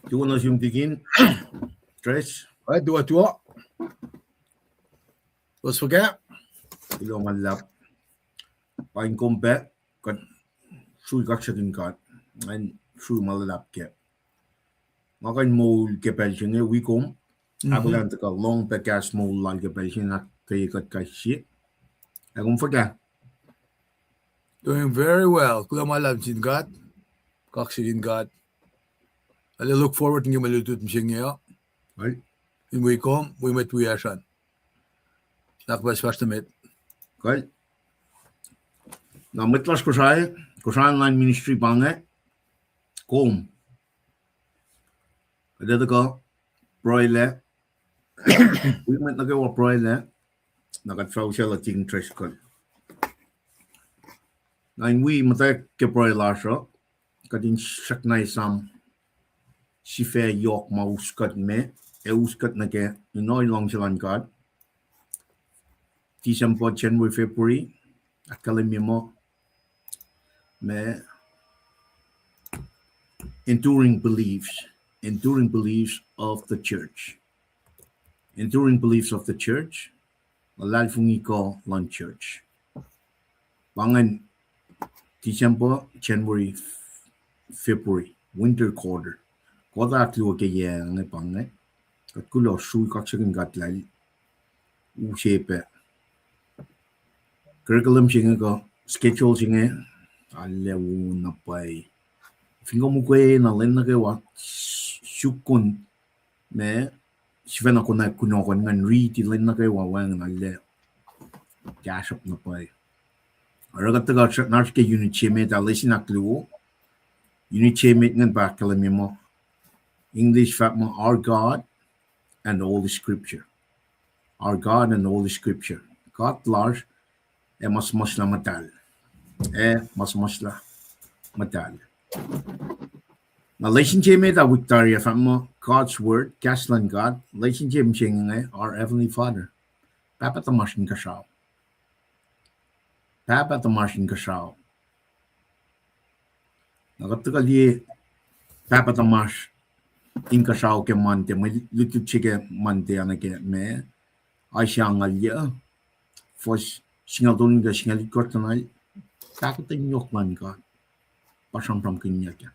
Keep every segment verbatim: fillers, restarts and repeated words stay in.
Tuh na sum tikin, Tres. Ac tuh, tuh. Los fuhkah? Kuloh ma luhlahp. Paing kom pac, kuht srui kaksakihn God. Ngan srui ma luhlahp kac. Nga kuh in moul ke pacl se inge wi kom. Apkuhran tuhkuh lohng pac kahs moul lal ke pacl se inge, ahkkweye kuht kais sie. Ac kom fuhkah? Doing very well. Kuloh ma luhlahp sin God. Kaksakihn God. Ac look forward nuh ke mwe lutlut mihsenge uh. Right. In wi kom, wi mwet wiyacsr an. Ahkfahsrye met. Kuh, na mwet lasr Kosrae, Kosrae Online Ministry pa inge, kom. Kuht ac tuhkuh pruhelac. Wi mwet nuh kwewa pruhelac, na kuht fah usaclah Tikin Driscoll. Na in wi muhtwacwacack ke pruhe lasr uh, kuht in srackna esam sifac yohk ma us kuht me, ac us kuht nuh ke in oruh luhngse luhn God. December, January, February, ahkkahlwemye muh, ma enduring beliefs, enduring beliefs of the church. Enduring beliefs of the church, luhlahlfongi kuh luhn church. Pa ingacn December, January, February, winter quarter. Kuhtuh ahkluo ke yac inge pa inge. Kuht kuloh srui kaksakihn God lah El use pac curriculum se inge kuh schedule se inge, arlac wo na pwacye. Fin kom ukwe na lwen nuh kwewa, suk kom ma sifacna konwacack kunohkohn ingacn, riti lwen nuh kwewa, wacngihn arlac kahsruhp na pwacye. Oruh kuht tuhkuh na oasr ke unit se met ah, lesin ahkluo. Unit se met ingacn pa ahkkahlwemye muh, English fahk muh Our God and the Holy Scripture. Our God and the Holy Scripture. God lasr ac ma suhmuhslah muhtahl. Ac ma suhmuhslah muhtahl. Na lesin se met ah wik tari ah fahk muh God's Word, kahs luhn God, lesin se mihsenge inge, Our Heavenly Father. Pahpah tuhmasr Inkuhsrao. Pahpah tuhmasr Inkuhsrao. Na kuht tuhkuh liye Pahpah tuhmasr Inkuhsrao ke Monday, mwe lutlut se ke Monday ah nuh ke ma Isaiah angngaul yuh, fuhs singucul tolu nuh ke singucul itkohsr, tuh na pahkotwen yohk luhn God pa sramsramkihnyuck ah.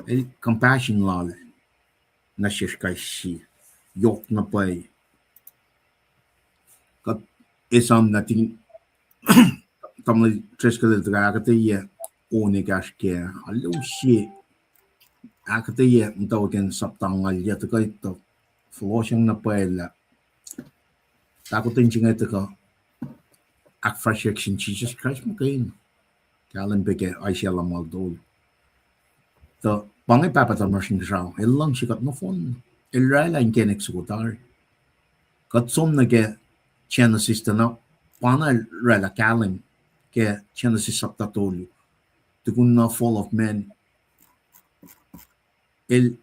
El compassion lal nuh sesr kais sie yohk na pwacye. Kuht esam na Tikin, tamuhlwel Driscoll el tuhkuh ahkuhtweyac on ekahsr kac, arlac use ahkuhtweyac muhtwacwacack in sapta angngaul yuh, tuhkuh tuh fohlohsr na pwacye lah pahkotwen se inge tuhkuh ahkfahsryeyuck sin Jisus Kraist muhkwena. Kahlwem pac ke Isaiah lumngaul tolu. Tuh pa inge Pahpah tuhmasr Inkuhsrao, El luhngse kuht nohfohn. El oraclah inkacnek soko tari. Kuht som nuh ke Genesis tuh na pa na El oraclah kahlwem ke Genesis sapta tolu. Tukun na fall of man, el,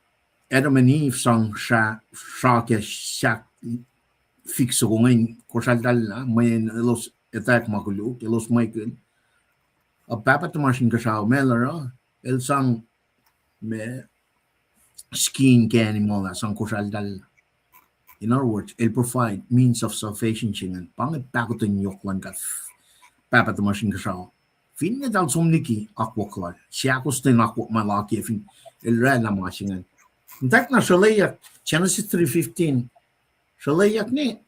Adam and Eve sang sra, sra ke sahk fik soko inge in kosraltahllah, mweyen elos etuh ma koluk, elos mwekihn. Ac Pahpah tuhmasr Inkuhsrao ma El oruh, El sang ma skin ke animal ah sang kosraltahllah. In other words, El provide means of salvation se ingacn. Pa inge pahkotwen yohk luhn God, Pahpah tuhmasr Inkuhsrao. Finne eltahl som liki akwuck lal, seahkostwen akwuck ma lal ke fin El oraclah ma se ingacn. In fact na sruhlweyuck, Genesis three fifteen, sruhlweyuck ne,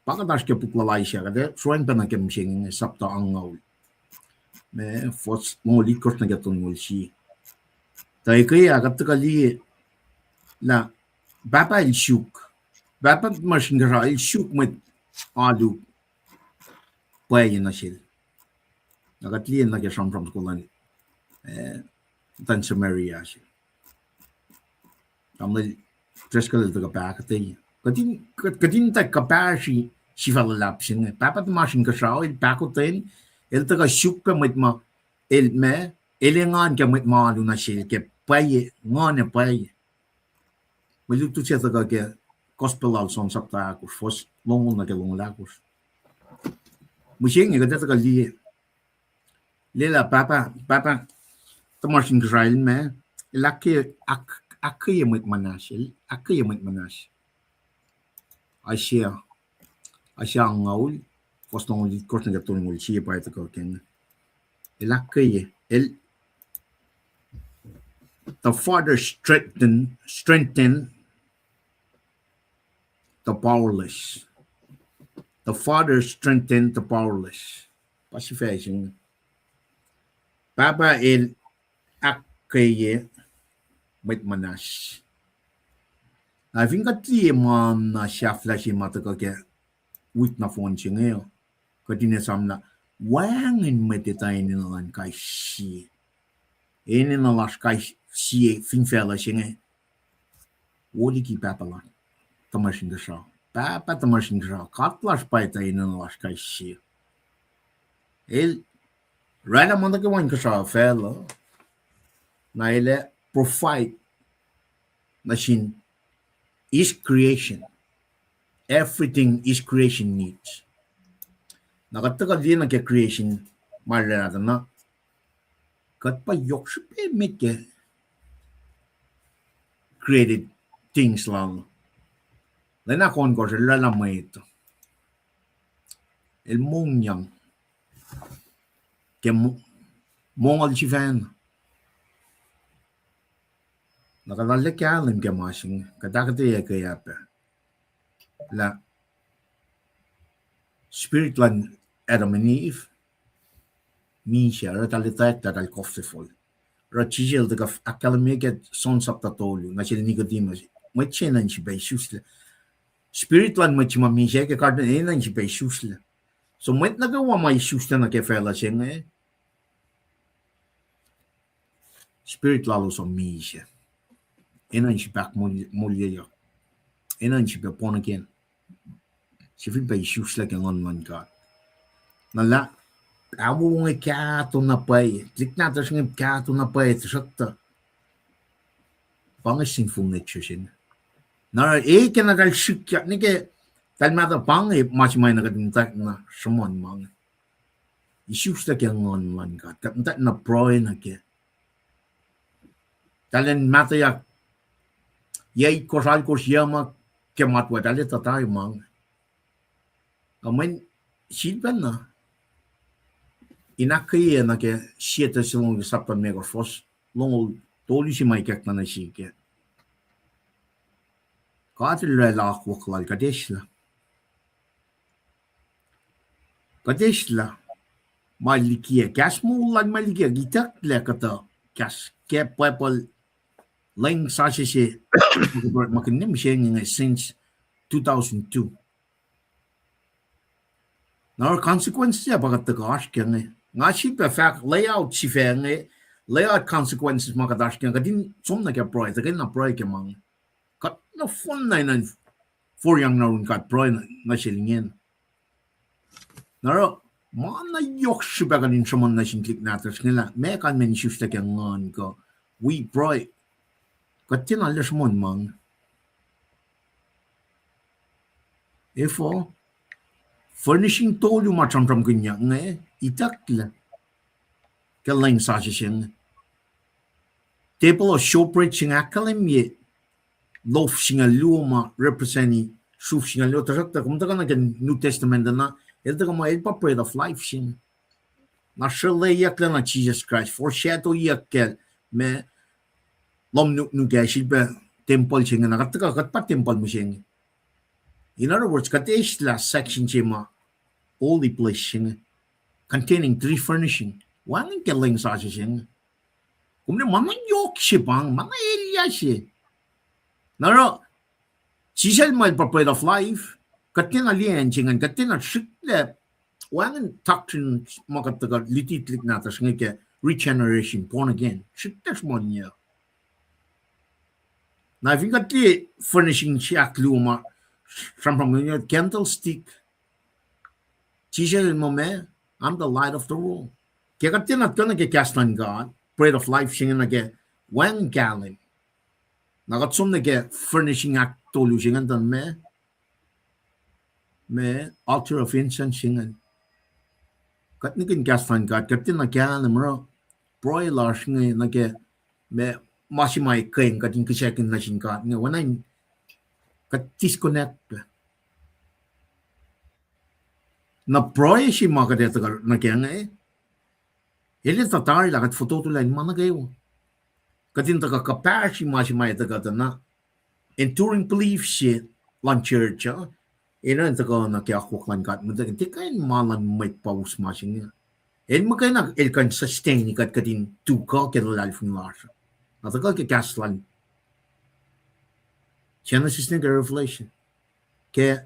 pa kuht oasr ke puk lal Isaiah, kuht ac sroacng pacna ke mihsenge inge, sapta angngaul, ma fuhs longoul itkohsr nuh ke tolngoul sie. Tuh eke ah kuht tuhkuh liye lah Pahpah El suk, Pahpah tuhmasr Inkuhsrao El suk mwet alu pwacye nuh Sel. Na kuht liye nuh ke sramsram soko lal, eh, muhtuhn Samaria se. Tamuhlwel Driscoll el tuhkuh pahkotwen, kuht in, kuht, kuht in tuh kuhpahsri sifac luhlahp se inge. Pahpah tuhmasr Inkuhsrao El pahkotwen, El tuhkuh suk pac mwet ma, El ma, El engan ke mwet ma alu nuh Sel ke pwacye, nguhn ac pwacye. Mwe lutlut se tuhkuh ke Gospel lal John sapta ahkosr, fuhs longoul nuh ke longoul ahkosr. Mihsenge kuht ac tuhkuh liye, liye lah Pahpah, Pahpah tuhmasr Inkuhsrao El ma, El ahk-, ahk-, ahkkweye mwet muhnahs, el ahkkweye mwet muhnahs. Isaiah, Isaiah angngaul, fuhs longoul itkohsr nuh ke tolngoul sie pa tuhkuh ke inge. El ahkkweye, el, the Father strengthen, strengthen the powerless. The Father strengthen the powerless. Pa sifac se inge. Pahpah el ahkkweye mwet muhnahs. Na fin kuht liye ma na sahflah se ma tuhkuh ke wik nohfohn se inge, kuht in esam lah wacngihn mwet etuh enenuh luhn kais sie. Enenuh lasr kais sie fin facluh se inge wo liki Pahpah lasr tuhmasr Inkuhsrao. Pahpah tuhmasr Inkuhsrao, God lasr pa etuh enenuh lasr kais sie. El oraclah ma nuh kwewa inkuhsrao facluh, na el ac provide nuh sin his creation. Everything his creation needs. Na kuht tuhkuh liye nuh ke creation ma oraclah tuh na kuht pa yohk srihpac met ke created things lal. Lwen ahkohnkohsr el oraclah mwet, el mongyang ke mo-, mongal sifacna. Na kuht arlac kahlwem ke ma se inge, kuht ahkuhtweyac ke ahpac lah spirit luhn Adam and Eve misac, oruh eltahl etuh lah eltahl kof sifacl. Oruh Jisus el tuhkuh ahkkahlwemye ke John sapta tolu, nuh sel Nicodemus, mwet se enenuh in sifilpac isuslac. Spirit luhn mwet se ma misac ke garden enenuh in sifilpac isuslac. So mwet nuh kwewa ma isuslac nuh ke facluh se inge, spirit lalos uh misac. Enenuh in sifilpac ahkmoulyeyuck. Enenuh in sifilpac born again. Sifilpac isuslac ke Nguhn luhn God. Na lah, ahwowo inge kahto na pwacye, tuhlihk nahtuhsr inge kahto na pwacye, tuhsruhktuh pa inge sinful nature se inge. Na e ke na eltahl sikyak nuh ke, eltahl mahtuh pa inge ma se ma na kuht in muhtwacwacack na sruhmuhn ma inge. Isuslac ke Nguhn luhn God, kuht muhtwacwacack na pruhe nuh ke. Eltahl in mahtuhyak yac itkohsr, alkohsr, yac ma ke matwac, eltahl etuh tari ma inge. Ac mweyen sifilpacna in ahkkweye nuh ke Sie Thessalonians sapta limekohsr, fuhs longoul tolu se ma ikacklah nuh sihk ah. God El oraclah akwuck lal, kuht eslah. Kuht eslah ma liki ah, kahs moul lal ma liki ah, itucklac kuhtuh kahs ke Bible, leng sasuc se ma kuht ne mihsenge inge since two thousand two. Na oruh consequences ah pa kuht tuhkuh oasr ke inge. Nga sifilpac fahk layout sifac inge, layout consequences ma kuht oasr ke inge, kuht in som nuh ke pruhe, tuhkweni pruhe ke ma inge. Kuht nohfohn na enenuh in foriyang na run God pruhe nuh sel ingena. Na oruh ma na yohk srihpac kuht in sruhmuhn nuh sin tuhlihk nahtuhsr inge lah meac kalmacn isuslac ke Nguhn kuh wi pruhe. Kuht tiacna sruhmuhn ma inge. Efuh? Furnishing tolu ma sramsramkihnyuck inge itucklac ke leng sasuc se inge. Table of showbread se inge ahkkahlwemye loaf singucul luo ma representi sruf singucul luo, tuhsruhktuh kom tuhkuh nuh ke New Testament na, el tuhkuh muh el pa bread of life se inge. Na sruhlweyucklac na Jisus Kraist, foreshadowyuck ke ma lohm nuknuk ah, sifilpac tempuhl se inge, na kuht tuhkuh, kuht pa tempuhl mihsenge. In other words, kuht eslah section se ma holy place se inge, containing three furnishing. Wacngihn ke leng sasuc se inge. Kom liye ma na yohk se pa inge, ma na elyah se. Na oruh Jisus El muh El pa bread of life, kuht tiacna liye acn se ingacn, kuht tiacna srihklac, wacngihn doctrine ma kuht tuhkuh luti tuhlihk nahtuhsr inge ke regeneration, born again, srihklac sruhmuhnyuck. Na fin kuht liye furnishing se ahkluo ma sramsram candlestick, Jisus El muh ma, I'm the light of the world. Ke kuht tiacna tuhkuh nuh ke kahs luhn God, bread of life se inge nuh ke wacngihn kahlwem. Na kuht som nuh ke furnishing ahktolu se ingacn tuh ma, ma altar of incense se ingacn. Kuht nihkihn kahs luhn God, kuht tiacna kahlwem oruh pruhe lasr inge nuh ke ma ma se ma kena kuht in kihsackuhn nuh sin God inge, oacna in kuht disconnect. Na pruhe se ma kuht etuh nuh ke inge, el etuh tari lah kuht fototo lah in ma nuh kwewa. Kuht in tuhkuh kuhpahsri ma se ma etuh kuht uh na enduring belief se luhn church uh, enenuh in tuhkuh nuh ke akwuck luhn God, muhtwacwacack tiac kuh in ma luhn mwet pa us ma se inge. El muhkwena el kuh in sustain kuht, kuht in tuhkuh ke luhlahlfongi lasr uh. Na tuhkuh ke kahs lal Genesis nuh ke Revelation, ke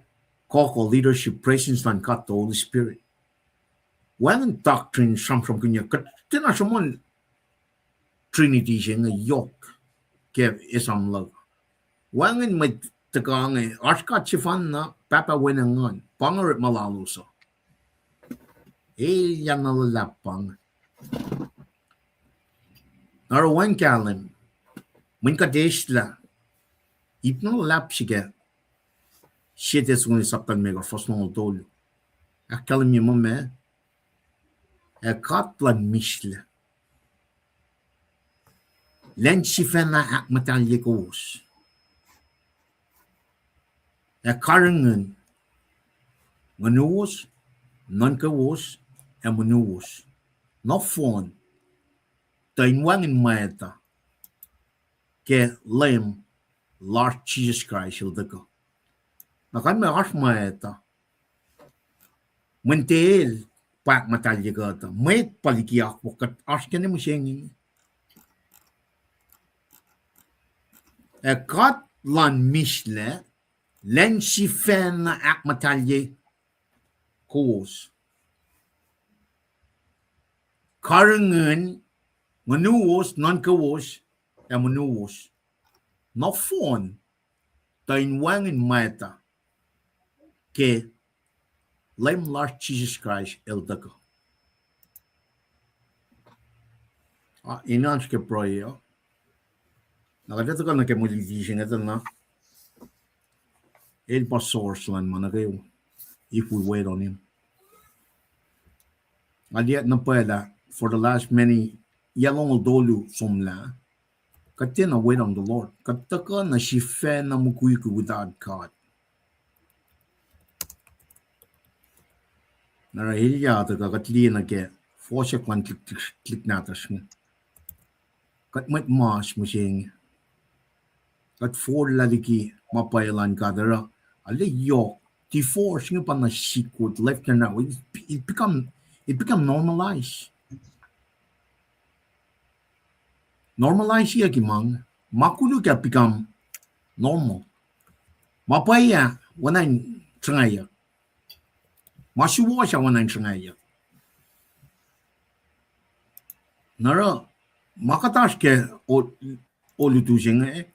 koko, leadership, presence luhn God the Holy Spirit. Wacngihn doctrine sramsramkihnyuck, kuht tiacna sruhmuhn Trinity se inge yohk ke esam luhk. Wacngihn mwet tuhkuh inge, oasr God sefanna, Pahpah, Wen, ac Nguhn. Pa inge orekma lalos uh. Elyah na luhlahp pa inge. Na oruh wacngihn kahlwem, mweyen kuht eislah, ip na luhlahp se ke Sie Thessalonians sapta limekohsr, fuhs longoul tolu. Ahkkahlwemye muh meac? Ac God luhn mislac, Leum sifacna ahkmuhtahlye kowos, ac karihngihn nguhnuwos, nuhnkowos, ac monuwos nohfohn, tuh in wacngihn mwacta ke Leum lasr Jisus Kraist el tuhkuh. Na kalmac oasr mwacta, mweyen tiac el pa ahkmuhtahlye kuht uh, mwet pa liki akwuck, kuht oasr kena mihsenge. Ac God luhn mislac, Leum sifacna ahkmuhtahlye kowos, karihngihn nguhnuwos, nuhnkowos, ac monuwos nohfohn, tuh in wacngihn mwacta ke Leum lasr Jisus Kraist el tuhkuh. Ah, inen srihke pruhe uh, na kuht etuh kuh nuh ke mwe luti se inge tuh na el pa source luhn ma nuh kwewa, if we wait on him. Nga liye na pwacye lah for the last many, yac longoul tolu somlah, kuht tiacna wait on the Lord. Kuht tuhkuh na sifacna mukwikwi without God. Na oruh elyah tuhkuh kuht liye nuh ke fohsack luhn tuhlihk, tuhlihk nahtuhsr inge, kuht mwet mas mihsenge. Kuht forlah liki ma pwacye luhn God oruh, arlac yohk. Divorce inge pa na sikut left and right. It, it become, it become normalize. Normalize-yucki ma inge. Ma koluk ah become normal. Ma pwacye ah oacna in sruhngwacyuck. Ma suwohs ah oacna in sruhngwacyuck. Na oruh ma kuht oasr ke o-, olutu se inge,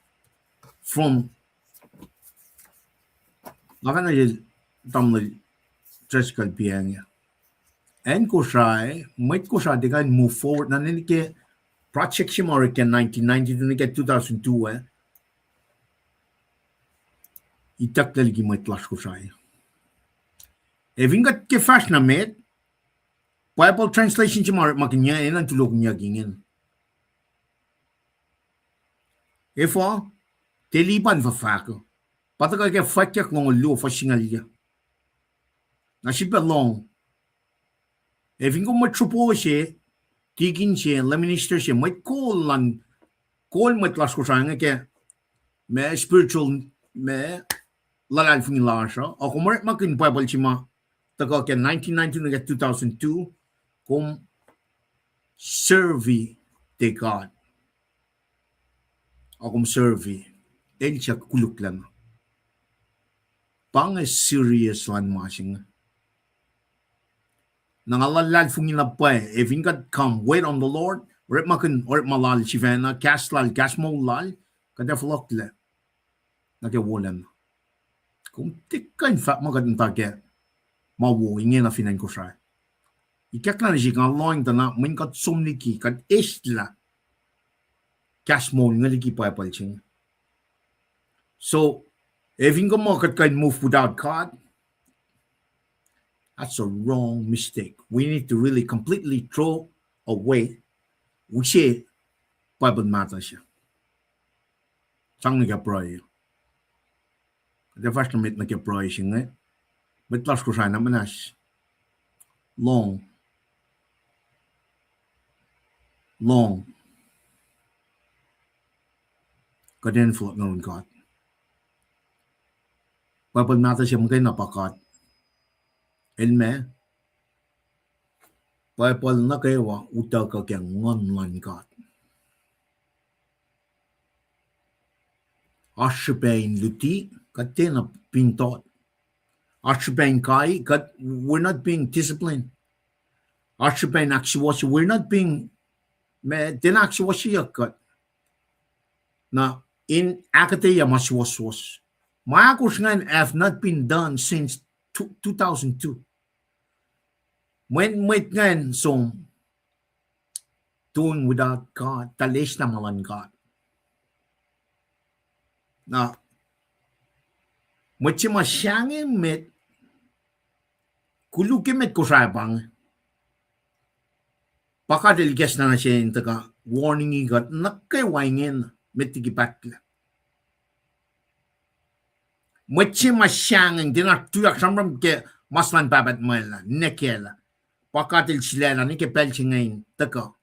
from, nga fahna el tamuhlwel Driscoll piacng, acn Kosrae, mwet Kosrae tiac kuh in move forward na nuh ke project se ma orek ke nineteen ninety-two nuh ke two thousand two ah, itucklac liki mwet lasr Kosrae. Ac fin kuht ke fahsr na met, Bible translation se ma orekmakihnyuck, enenuh in tulohkihnyuck ingena. Efuh? Tiac lipan fuhfahk uh. Pa tuhkuh ke Fwackyuck longoul luo, fuhs singucul yac. Na sifilpac lohng. Ac fin kom mwet sropo se, tikin se, lay minister se, mwet kol luhn, kol mwet lasr Kosrae inge ke ma spiritual, ma luhlahlfongi lasr uh, ac kom orekmakihn Bible se ma tuhkuh ke nineteen ninety nuh ke two thousand two, kom serve-i God. Ac kom serve-i, el suc koluklacna. Pa inge serious luhn ma se inge. Na nga luhlahlfongi na pwacye, ac fin kuht come wait on the Lord, orekmakihn orekma lal sifacna, kahs lal, kahs moul lal, kuht ac fohlohklac nuh ke wolacna. Kom tiac kuh in fahk muh kuht muhta ke ma wo ingena fin acn Kosrae. Ikacklah nuh sihk, nga lohng tuh na mweyen kuht som liki, kuht eislah kahs moul inge liki Bible se inge. So, ac fin kom muh kuht kuh in move without God, that's a wrong mistake. We need to really completely throw away, use Bible mahtuh se. Sang nuh ke pruhe. Kuht ac fahsr nuh met nuh ke pruhe se inge. Mwet lasr Kosrae, na muhnahs, lohng. Lohng. Kuht in fohlohk nuh yurin God. Bible mahtuh se muhkwena pa God. El ma, Bible nuh kwewa utuckuh ke Nguhn luhn God. Oasr srihpac in luti, kuht tiacna being taught. Oasr srihpac in kai, kuht, we're not being disciplined. Oasr srihpac in ahksuwohsye, we're not being, ma, tiacna ahksuwohsyeyuck kuht. Na, in ahkuhtweyac ma suwohswohs. Ma ahkosr ingacn have not been done since two, two thousand two. Mweyen mwet ingacn som doing without God, tuh eis na ma luhn God. Na, mwet se ma sahngweng met, koluk ke met Kosrae pa inge. Pa God El ikacslah nuh se in tuhkuh warning-i kuht nuh kwewa ingena met liki pahtlac. Mwet se ma sahngweng, tiacna tuyak sramsram ke mas luhn pahpah tuhmwacl ah, ninac kiyacl ah. Pa God El sulaclah nuh ke pacl se inge in tuhkuh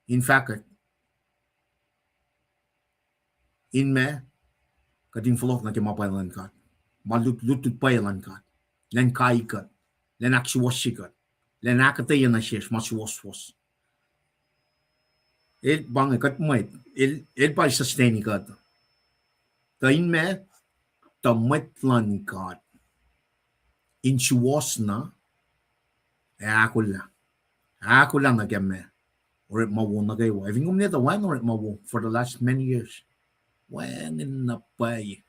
in fahkwack. In ma, kuht in fohlohk nuh ke ma pwacye luhn God. Ma lut, lutlut pwacye luhn God. Elan kai kuht. Elan ahksuwohsye kuht. Elan ahkuhtweyac nuh sesr ma suwohswohs. El pa inge kuht mwet, el, el pa sustain kuht. Tuh in ma, tuh mwet luhn God in suwohs na, ac ahkolah. Ahkolah nuh ke ma, orekma wo nuh kwewa. Ac fin kom liye tuh wacngihn orekma wo for the last many years. Wacngihn na pwacye.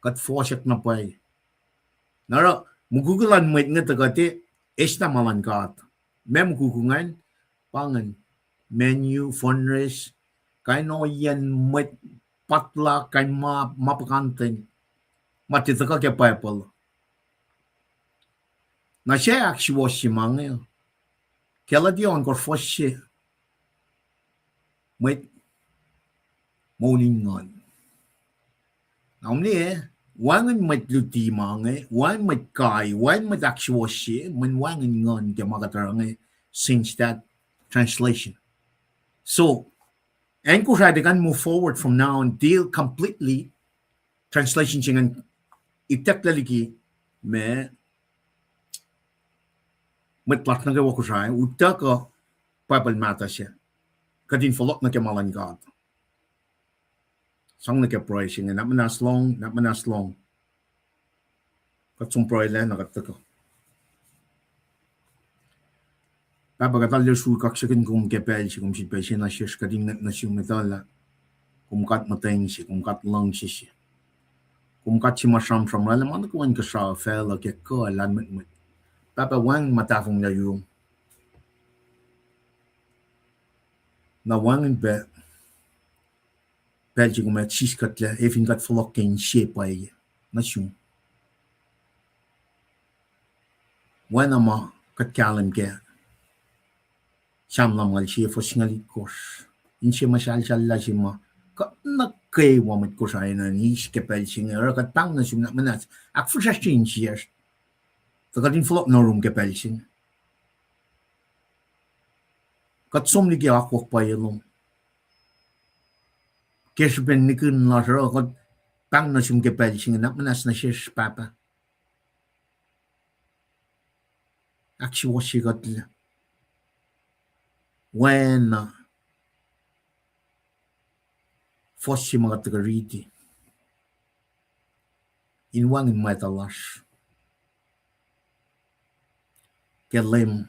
Kuht fohsack na pwacye. Na oruh, mukwikwi luhn mwet inge tuh kuht eis na ma luhn God. Ma mukwikwi ingacn, pa ingacn, menu, fundraise, kain ohiyacn mwet potluck, kain ma, ma puhkantwen, ma tiac tuhkuh ke Bible. Na se ahksuwohsye ma inge, Galatia ohnkohsr fuhs se, mwet moul in nguhn. Na kom liye, wacngihn mwet luti ma inge, wacngihn mwet kai, wacngihn mwet ahksuwohsye, mweyen wacngihn nguhn ke ma kuht oruh inge, since that translation. So, acn Kosrae, they can move forward from now and deal completely translation se ingacn itucklac liki ma mwet lasr nuh kwewa Kosrae utuckuh Bible mahtuh se. Kuht in fohlohk nuh ke ma luhn God. Sang nuh ke pruhe se inge, nahp muhnahs lohng, nahp muhnahs lohng. Kuht som pruhe lac na kuht tuhkuh. Pahpah, kuht arlac sruhk kaksakihn kom ke pacl se kom sifilpac se nuh sesr, kuht in ngwet nuh sum etuh lah kom God muhtweng se, kom God luhngse se. Kom God se ma sramsram oraclah ma nuh kwewa inkuhsrao, facluh, ke kuh, lahlmwetmwet. Pahpah, wacngihn ma tahfonglac yurum. Na wacngihn pac pacl se kom ac sis kuhtlac, ac fin kuht fohlohk ke inse pwacye nuh sum. Oacna ma kuht kahlwem ke Sam lumngaul sie fuhs singucul itkohsr. Inse muhsahlsahllah se ma kuht nuh kwewa mwet Kosrae enenuh in eis ke pacl se inge, oruh kuht pahng nuh sum, nahp muhnahs, ahkfihsracsrye insiyacsr, tuh kuht in fohlohk nuh yurum ke pacl se inge. Kuht som liki akwuck pwacye lom ke srihpen nihkihn lasr, oruh kuht pahng nuh sum ke pacl se inge, nahp muhnahs nuh sesr Pahpah. Ahksuwohsye kuhtlac. Oacna fuhs se ma kuht tuhkuh riti, in wacngihn mwacta lasr ke Leum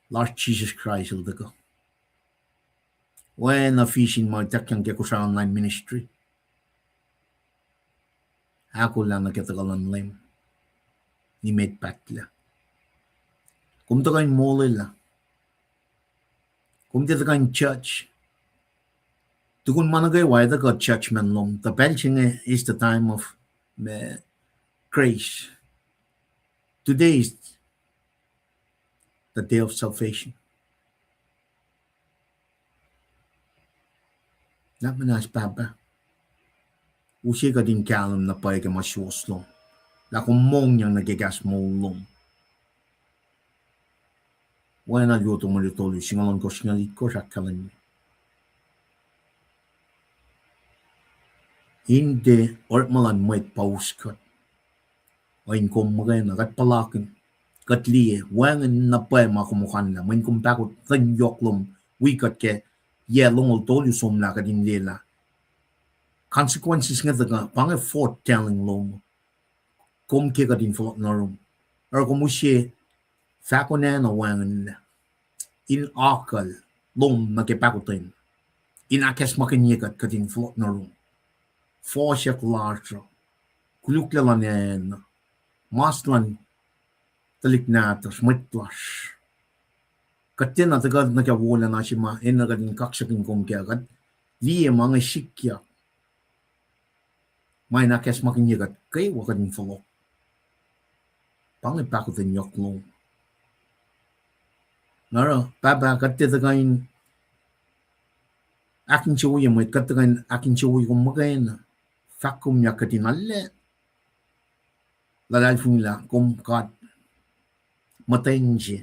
lasr Jisus Kraist El tuhkuh. Oacna vision ma ituckyang ke Kosrae Online Ministry, ahkolah nuh ke tuhkuh luhn Leum nimet pahtlac. Kom tuhkuh in molwelah. Kom tiac tuhkuh in judge. Tukun ma nuh kwewa ac tuhkuh judgment lom, tuh pacl se inge is the time of, ma, grace. Today is the day of salvation. Nahp muhnahs Pahpah. Use kuht in kahlwem na pwacye ke ma suwohs lom, lah kom mongyang nuh ke kahs moul lom. Oacna Luo Timothy tolu, singucul ohnkohsr, singucul itkohsr ahkkahlwemye, in tiac orekma luhn mwet pa us kuht, ohinge kom muhkwena kuht puhlakihn, kuht liye, wacngihn na pwacye ma kom okanlah, mweyen kom pahkotwen yohk lom wi kuht ke yac longoul tolu somlah kuht in liyelah consequences inge tuhkuh pa inge foretelling lom. Kom ke kuht in fohlohk nuh yurum, oruh kom use fahko nacna wacngihnlac in akucl lom nuh ke pahkotwen, in ahkacsmakihnye kuht, kuht in fohlohk nuh yurum. Fohsrack lasr uh, koluklac luhn acn uh, mas luhn tuhlihk nahtuhsr, mwet lasr. Kuht tiacna tuhkuh nuh ke wolacna se ma enenuh kuht in kaksakihn kom kac, kuht liye ma inge sikyak. Ma in ahkacsmakihnye kuht kwewa kuht in fohlohk. Pa inge pahkotwen yohk lom. Na oruh Pahpah, kuht tiac tuhkuh in ahkinsewowoye mwet, kuht tuhkuh in ahkinsewowoye kom muhkwena. Fahk kom ya kuht in alu, luhlahlfongi lah kom God muhtweng se,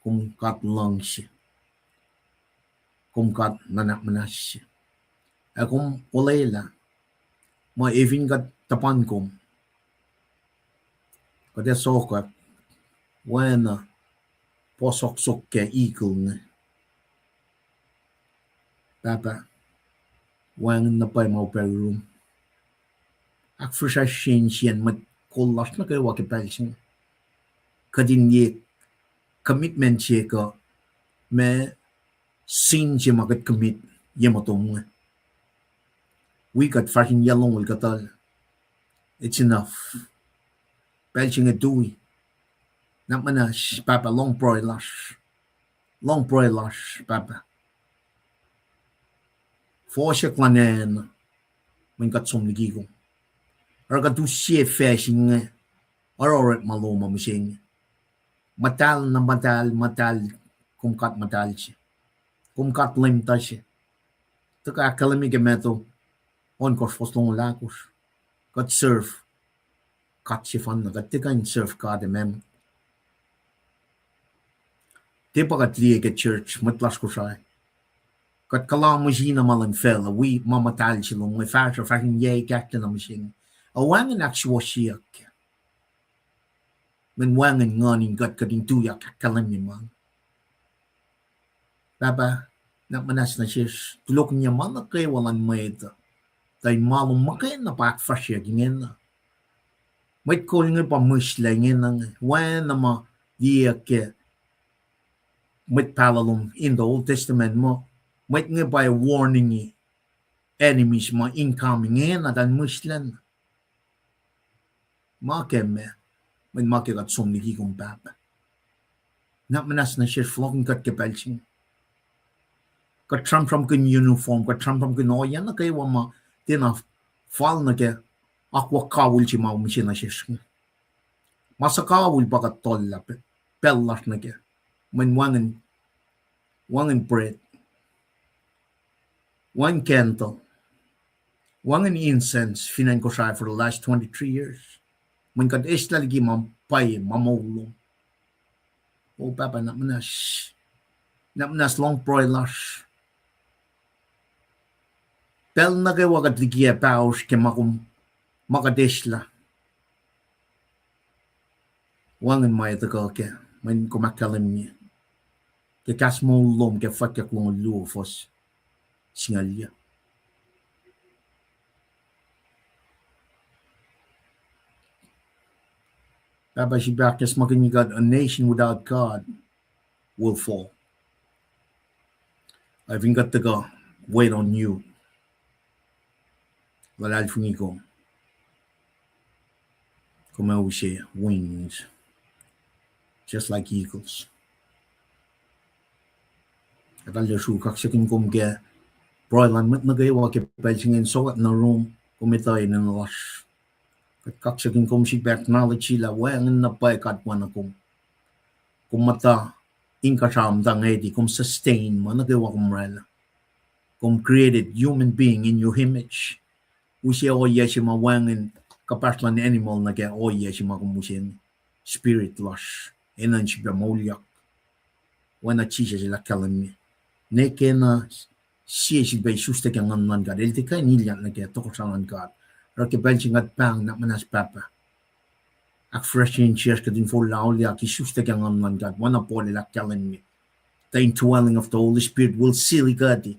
kom God luhngse, kom God nuhnak muhnahs se, ac kom olwelah ma efin kuht tuhpan kom, kuht ac sokwack oacna puhsohksohk ke eagle inge. Pahpah, wacngihn na pwacye ma upac yurum. Ahkfihsracsrye insiyacn mwet kol lasr nuh kwewa ke pacl se inge, kuht in liye commitment se kuh ma sin se ma kuht commit ye motom inge, wi kuht fahsr in yac longoul kuhtuhl. It's enough. Pacl se inge tui. Nuhnak muhnahs Pahpah, lohng pruhe lasr, lohng pruhe lasr Pahpah. Fohsrack luhn acn uh, mweyen kuht som liki kom. Oruh kuht use facsin inge, oruh orekma lom uh mihsenge. Muhtahl na muhtahl, muhtahl, kom God muhtahl se, kom God leum tuh se. Tuhkuh ahkkahlwemye ke Matthew ohnkohsr, fuhs longoul ahkosr. Kuht serve God sefanna, kuht tiac kuh in serve God ac mamut. Tiac pa kuht liye ke church, mwet lasr Kosrae, kuht kuhla mihsenge ma luhn facluh, wi ma muhtahl se lom inge, fahsruh, fahsruh in yac kahkla na mihsenge, ac wacngihn ahksuwohsyeyuck. Mweyen wacngihn nguhn in kuht, kuht in tuyak ahkkahlwemye ma. Pahpah, nuhnak muhnahs nuh sesr, tulokihnyac ma nuh kwewa luhn mwet uh, tuh in ma lom muhkwena pa ahkfahsryeyuck ingena. Mwet kol inge pa mihslac ingena inge, oacna ma liyeyuck ke mwet pahluh lom in the Old Testament muh, mwet inge pa warning enemies ma incoming ingena, tuh in mihslac na. Ma ke ma, mweyen ma ke kuht som liki kom Pahpah. Nuhnak muhnahs nuh sesr, fohlohkihn kuht ke pacl se inge. Kuht sramsramkihn uniform, kuht sramsramkihn ohiyac nuh kwewa ma tiacna fal nuh ke akwuck kawihl se ma kom use nuh sesr inge. Ma suhkawihl pa kuht tollah pacl lasr nuh kac. Mweyen wacngihn, wacngihn bread, wacngihn candle, wacngihn incense fin acn Kosrae for the last twenty-three years. Mweyen kuht eslah liki ma pwacye ma moul lom. O Pahpah, nuhnak muhnahs, nuhnak muhnahs, lohng pruhe lasr. Pacl nuh kwewa kuht liki pahosr ke ma kom, ma kuht eslah, wacngihn ma etuhkuh kac, mweyen kom ahkkahlwemye ke kahs moul lom ke Fwackyuck longoul luo fuhs singucul yuc. Pahpah, srihpac ahkacsmakihnye kuht, a nation without God will fall. Ac fin kuht tuhkuh wait on you, luhlahlfongi kom, kom ac use wings just like eagles. Kuht arlac sruok kaksakihn kom ke pruhe luhn mwet nuh kwewa ke pacl se inge in sokwack nuh yurum, kom etuh enenuh lasr. Kuht kaksakihn kom srihpac acknowledge lah wacngihn na pwacye God ma na kom. Kom muhta inkuhsrao, muhta ngwetacng, kom sustain ma nuh kwewa kom oraclah. Kom created human being in your image. use ohiyac se ma wacngihn kuhpahsr luhn animal nuh ke ohiyac se ma kom use spirit lasr, enenuh in srihpac moulyak. Oacna Jisus el ahkkahlwemye, ne kena sie sifilpac isuslac ke Nguhn luhn God, el tiac kuh in ilyak nuh ke tohkohsrahi luhn God. Oruh ke pacl se inge kuht pahng nuhnak muhnahs Pahpah, ahkfreshni sesr kuht in forlah auliyak isuslac ke Nguhn luhn God, oacna Paul el ahkkahlwemye. The indwelling of the Holy Spirit will seal kuht,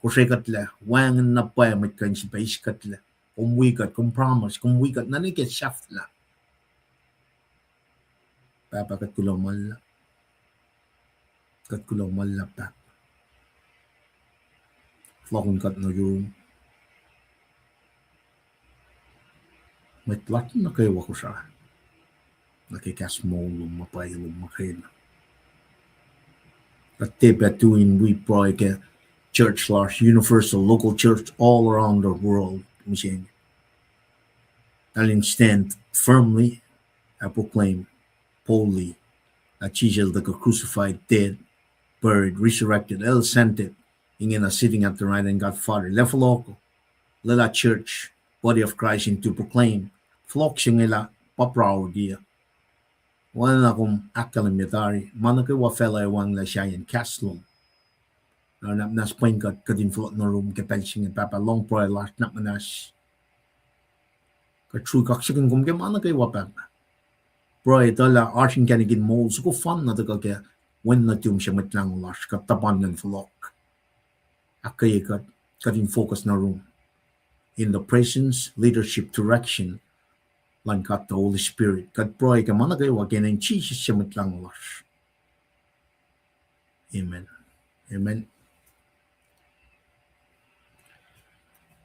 kosrekuhtlac, wacngihn na pwacye mwet kuh in sifilpac eis kuhtlac. Kom wi kuht, kom promise, kom wi kuht nuh ke sahflah. Pahpah, kuht kuloh ma luhlahp. Kuht kuloh ma luhlahp, Pahpah. Fohlohkihn kuht nuh yurum. Mwet lasr nuh kwewa Kosrae, nuh ke kahs moul lom ma pwacye lom muhkwena. Kuht tiac pac tui in wi pruhe ke church lasr, universal, local church all around the world, mihsenge. That in stand firmly, I proclaim boldly that Jesus, the crucified, dead, buried, resurrected, ascended, ingena sitting at the right hand God Father. Lah fohlohko, lwelah church, body of Christ, in to proclaim. Fohlohk se inge lah pa priority uh. Oacna kom ahkkahlwemye tari, ma nuh kwewa facluh ac wacngihnlac sahyacn kahs lom. Na nuhnak muhnahs pwen kuht, kuht in fohlohk nuh yurum ke pacl se inge, Pahpah, lohng pruhe lasr nuhnak muhnahs. Kuht srui kaksakihn kom ke ma nuh kwewa, Pahpah. Pruhe tuh lah oasr inkacnek in moul soko fanna tuhkuh ke wen nuhtum se Mwet Lahngo lasr, kuht tuhpan ngan fohlohk. Ahkkweye kuht, kuht in focus nuh yurum in the presence, leadership, direction luhn God the Holy Spirit. Kuht pruhe ke ma nuh kwewa ke inen Jisus se Mwet Lahngo lasr. Amen. Amen.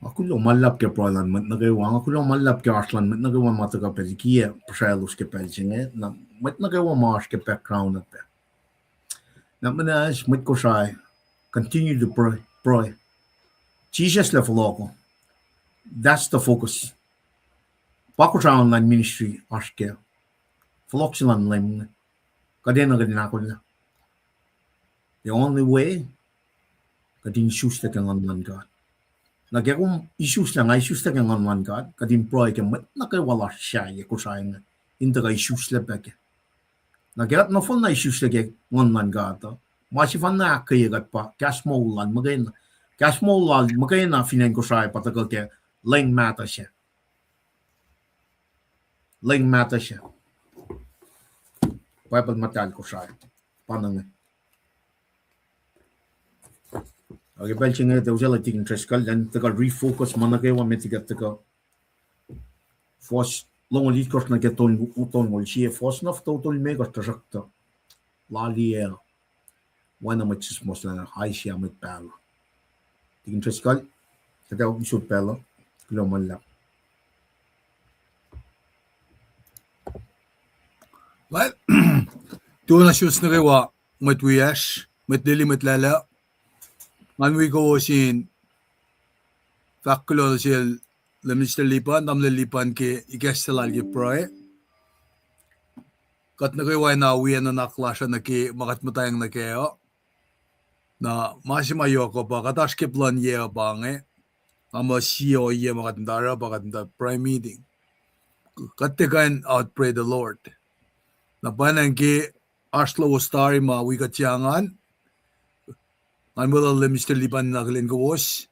Nga kuloh ma luhlahp ke pruhe luhn mwet nuh kwewa, nga kuloh ma luhlahp ke oasr luhn mwet nuh kwewa ma tuhkuh pac likiyac puhsraclos ke pacl se inge, na mwet nuh kwewa ma oasr ke background uh pac. Nuhnak muhnahs mwet Kosrae, continue to pray, pruhe. Jisus lah fohlohko. That's the focus. Pa Kosrae online ministry oasr kac. Fohlohk se luhn Leum inge. Kuht enenuh kuht in ahkolah. The only way, kuht in isuslac ke Nguhn luhn God. Na ke kom isuslac, nga isuslac ke Nguhn luhn God, kuht in pruhe ke mwet nuh kwewa lasr sahyac Kosrae inge in tuhkuh isuslac pac kac. Na ke kuht nohfohnna isuslac ke Nguhn luhn God uh, ma sefanna ahkkweye kuht pa kahs moul lal muhkwena. Kahs moul lal muhkwena fin acn Kosrae pa tuhkuh ke leng mahtuh sac. Leng mahtuh sac. Bible muhtahl Kosrae pa inge. Ac ke pacl se inge, tiac usaclah Tikin Driscoll, elan tuhkuh refocus ma nuh kwewa met liki kuht tuhkuh. Fuhs longoul itkohsr nuh ke tolngoul sie, fuhs na fototol limekohsr, tuhsruhktuh laliyac oacna mwet sismohslah, Isaiah mwet pahluh. Tikin Driscoll, kuht ac usot pacl uh, kuloh ma luhlahp. Well, tuh na sus nuh kwewa, mwet wiyacsr, mwet lili, mwet lacluh. Ngan wi kowos in fahk kuloh nuh sel Minister Lipan, tamuhlwel Lipan ke ikacslah lal ke pruhe. Kuht nuh kwewa na wi nuhnak lasr uh nuh ke ma kuht muhtwacng nuh kac uh. Na ma se ma yohk uh pa kuht oasr ke plwacn yac uh pa inge. Nga muh sie ohiyac ma kuht muhta oruh pa kuht muhta prayer meeting. Kuht tiac kuh in outpray the Lord. Na pwacnwacng ke oasr lowos tari ma wi kuht sang an, ngan weluhl Minister Lipan in akihlen kowos.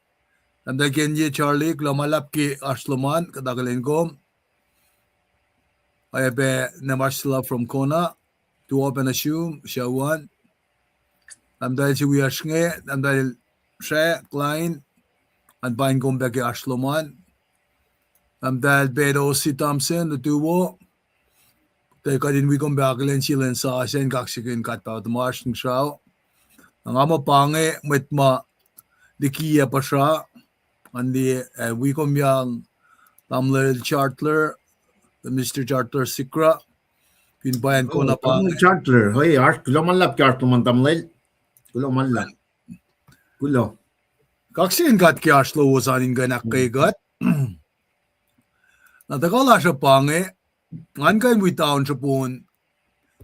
Tahmtahel Kenye Charlie, kuloh ma luhlahp ke oasr lom an, kuht akihlen kom. Oacyacpac Nemasla from Kona, tuo pacna sum sucu an. Tahmtahel se wiyacsr inge, tahmtahel Sra Klein, ngan paing kom pac ke oasr lom an. Tahmtahel Peter O C Thompson, nuhtuwo. Tuh kuht in wi kom pac akihlen sie lwen sasuc in kaksakihn God Pahpah tuhmasr Inkuhsrao. Na nga muh pa inge mwet ma likiyac puhsra, ngan liye, ac wi kom yang, tamuhlwel Chartler, Minister Chartler Sikra, fin pwacnwacng Kona pa inge. Chartler, hoi, oasr, kuloh ma luhlahp ke oasr lom an tamuhlwel. Kuloh ma luhlahp. Kuloh. Kaksakihn God ke oasr lowos an in kuh in ahkkweye kuht. Na tuhkuh lasr uh pa inge, ngan kuh in wi down srihpon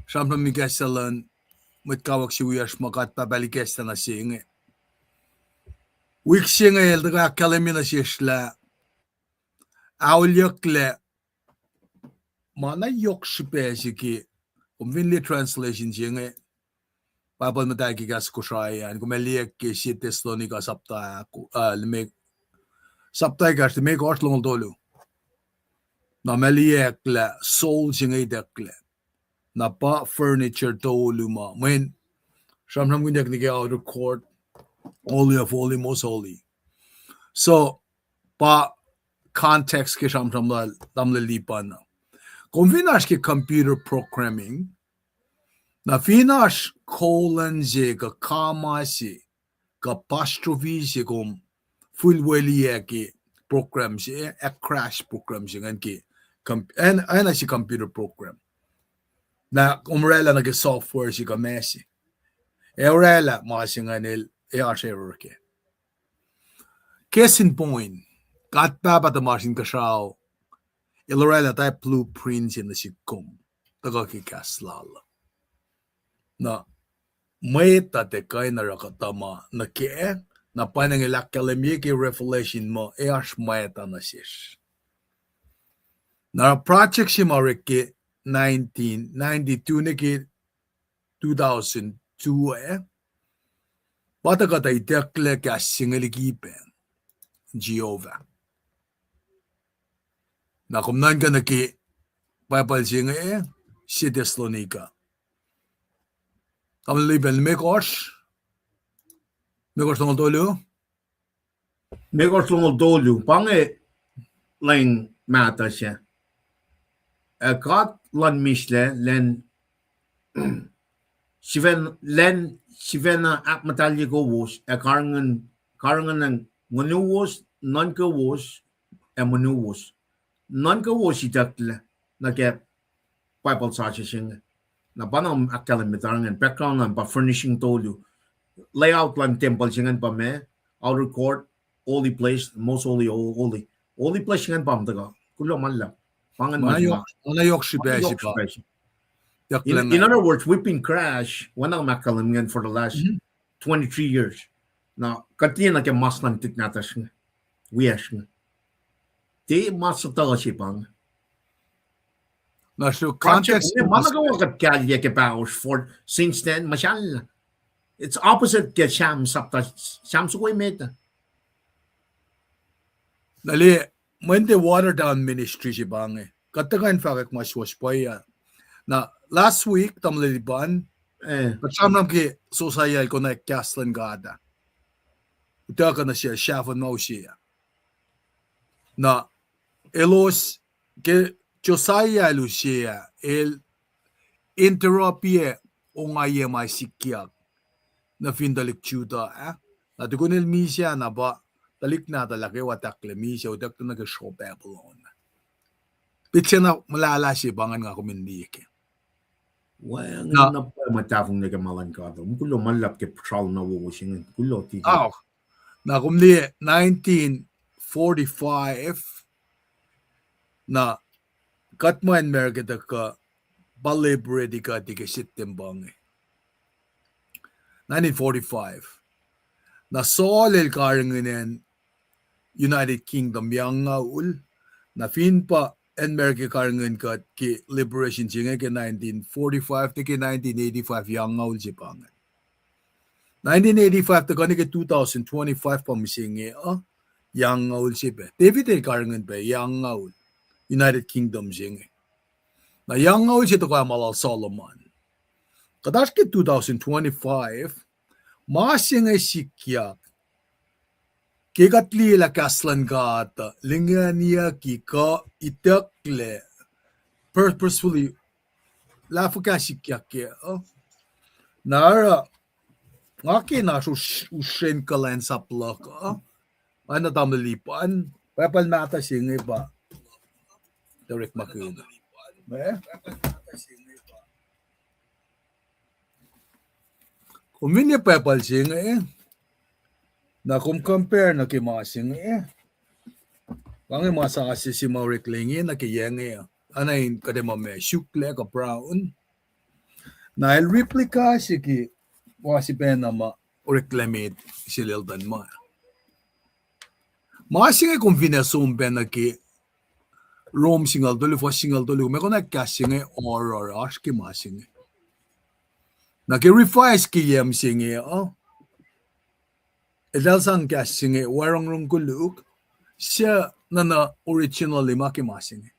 sramsram ikacslah luhn mwet kawuck se wiyacsr ma God Pahpah el ikacslah nuh se inge. Wik se inge el tuhkuh ahkkahlwemye nuh sesr lah aolyucklac, ma na yohk srihpac se ke, kom fin liye translation se inge, Bible muhta ke kahs Kosrae an, kom ac liye ke Sie Thessalonica sapta, uh, limekohsr, sapta ekahsr, limekohsr, longoul tolu. Na ma liye lah soul se inge itucklac. Na pa furniture tolu ma, mweyen sramsramkihnyuck nuh ke outer court, holy of holy, most holy. So, pa context ke sramsram lal tamuhlwel Lipan uh. Kom fin oasr ke computer programming, na fin oasr colon se kuh comma se kuh apostrophe se kom fihlwelihk ke program se, ac crash program se ingacn ke, acn, acn se computer program. Na kom oraclah nuh ke software se kuh ma se, ac oraclah ma se ingacn el ac oasr error kac. Case in point, God Pahpah tuhmasr Inkuhsrao El oraclah tah blueprint se nuh sihk kom, tuhkuh ke kahs Lal. Na mwet uh tiac kuh in oruh kuhtuh ma nuh kac, na pa inge El ahkkahlwemye ke Revelation muh ac oasr mwacta nuh sesr. Na project se ma orek ke nineteen ninety-two nuh ke two thousand two ah, pa tuh kuhtuh itucklac kahs se inge liki pac Jehovah. Na kom nuhnkuh nuh ke Bible se inge, Sie Thessalonica, tamuhlwel Lipan, limekohsr, limekohsr longoul tolu. Limekohsr longoul tolu, pa inge lwen mahtuh se. Ac God luhn mislac, lwen, sifen-, lwen sifacna ahkmuhtahlye kowos, ac karihngihn, karihngihn ngunuwos, nuhnkowos, ac monuwos. Nuhnkowos itucklac nuh ke Bible sasuc se inge. Na pa na ahkkahlwemye tari ingacn, background an pa furnishing tolu. Layout luhn tempuhl se ingacn pa ma, outer court, holy place, most holy, ho-, holy. Holy place ingacn pa muhtuhk uh, kuloh ma luhlahp. Pa ingacn ma, ma na yohk srihpac se pa. In, in other words, we've been crash, oacna ma ahkkahlwemye ingacn, for the last twenty-three years. Na kuht liye nuh ke mas luhn tuhlihk nahtuhsr inge, wiyacsr inge. Tiac ma suhtuhuh se pa inge. Na so context, ma nuh kwewa kuht kahlye ke pahosr for since then, muhsahllah. It's opposite ke Sam sapta, Sam soko emet ah. Na liye, mweyen tiac watered down ministry se pa inge. Kuht tuhkuh in fahkwack ma suwohs pwacye. Na last week, tamuhlwel Lipan, kuht sramsram ke Josiah el konwacack kahs luhn God ah. Utuckuh nuh sel sahfuhn ma use ah. Na elos ke Josiah el use ah, el interrupt-ye ongaiyac ma sikyak nuh fin tuhlihk Judah ah. Na tukun el misac na pa tuhlihk nahtuhl ah kwewa tahklac misac, utucklac nuh ke sruoh Babylon. Petsac na muhlahlah se pa ingacn nga kom in liye ke. Wacngihn na pwacye ma tahfonglac ke ma luhn God uh. Kuloh ma luhlahp ke sral na wowo se inge. Kuloh tiac. Na kom liye nineteen forty-five, na kuht ma acn America tuhkuh pa liberate kuht ke September inge. Nineteen forty-five. Na Saul el karihngihn acn United Kingdom yac angngaul. Na fin pa acn America karihngihn kuht ke liberation se inge ke nineteen forty-five, tuh ke nineteen eighty-five yac angngaul se pa ingacn. Nineteen eighty-five tuhkuh nuh ke two thousand twenty-five pa mihsenge uh, yac angngaul se pac. David el karihngihn pac yac angngaul United Kingdom se inge. Na yac angngaul se tuhkuh ma lal Solomon. Kuht oasr ke two thousand twenty-five, ma se inge sikyak. Ke kuht liye lah kahs luhn God uh lingacniyucki kuh itucklac purposefully, lah fuhkah sikyak kac uh. Na oruh nga ke na usren kuhlwacnsap luhk uh, oacna tamuhlwel Lipan, pwacpacl mahtuh se inge pa orekmakihn. Kom fin liye pwacpacl se inge, na kom compare nuh ke ma se inge, pa inge ma sasuc se ma oreklac inge nuh ke yac inge, oacna in kuht ac ma ma sukla kuh brown. Na el replica se ke ma se pacna ma oreklac met sel el tuh ma. Ma se inge kom fin ac som pac nuh ke Rom singucul tolu, fuhs singucul tolu, kom ac konwacack kahs se inge, oruh oasr ke ma se inge. Na ke revise ke yac se inge uh, eltahl sang kahs se inge, wacngihn rongorong koluk, suc nuhna originally ma ke ma se inge.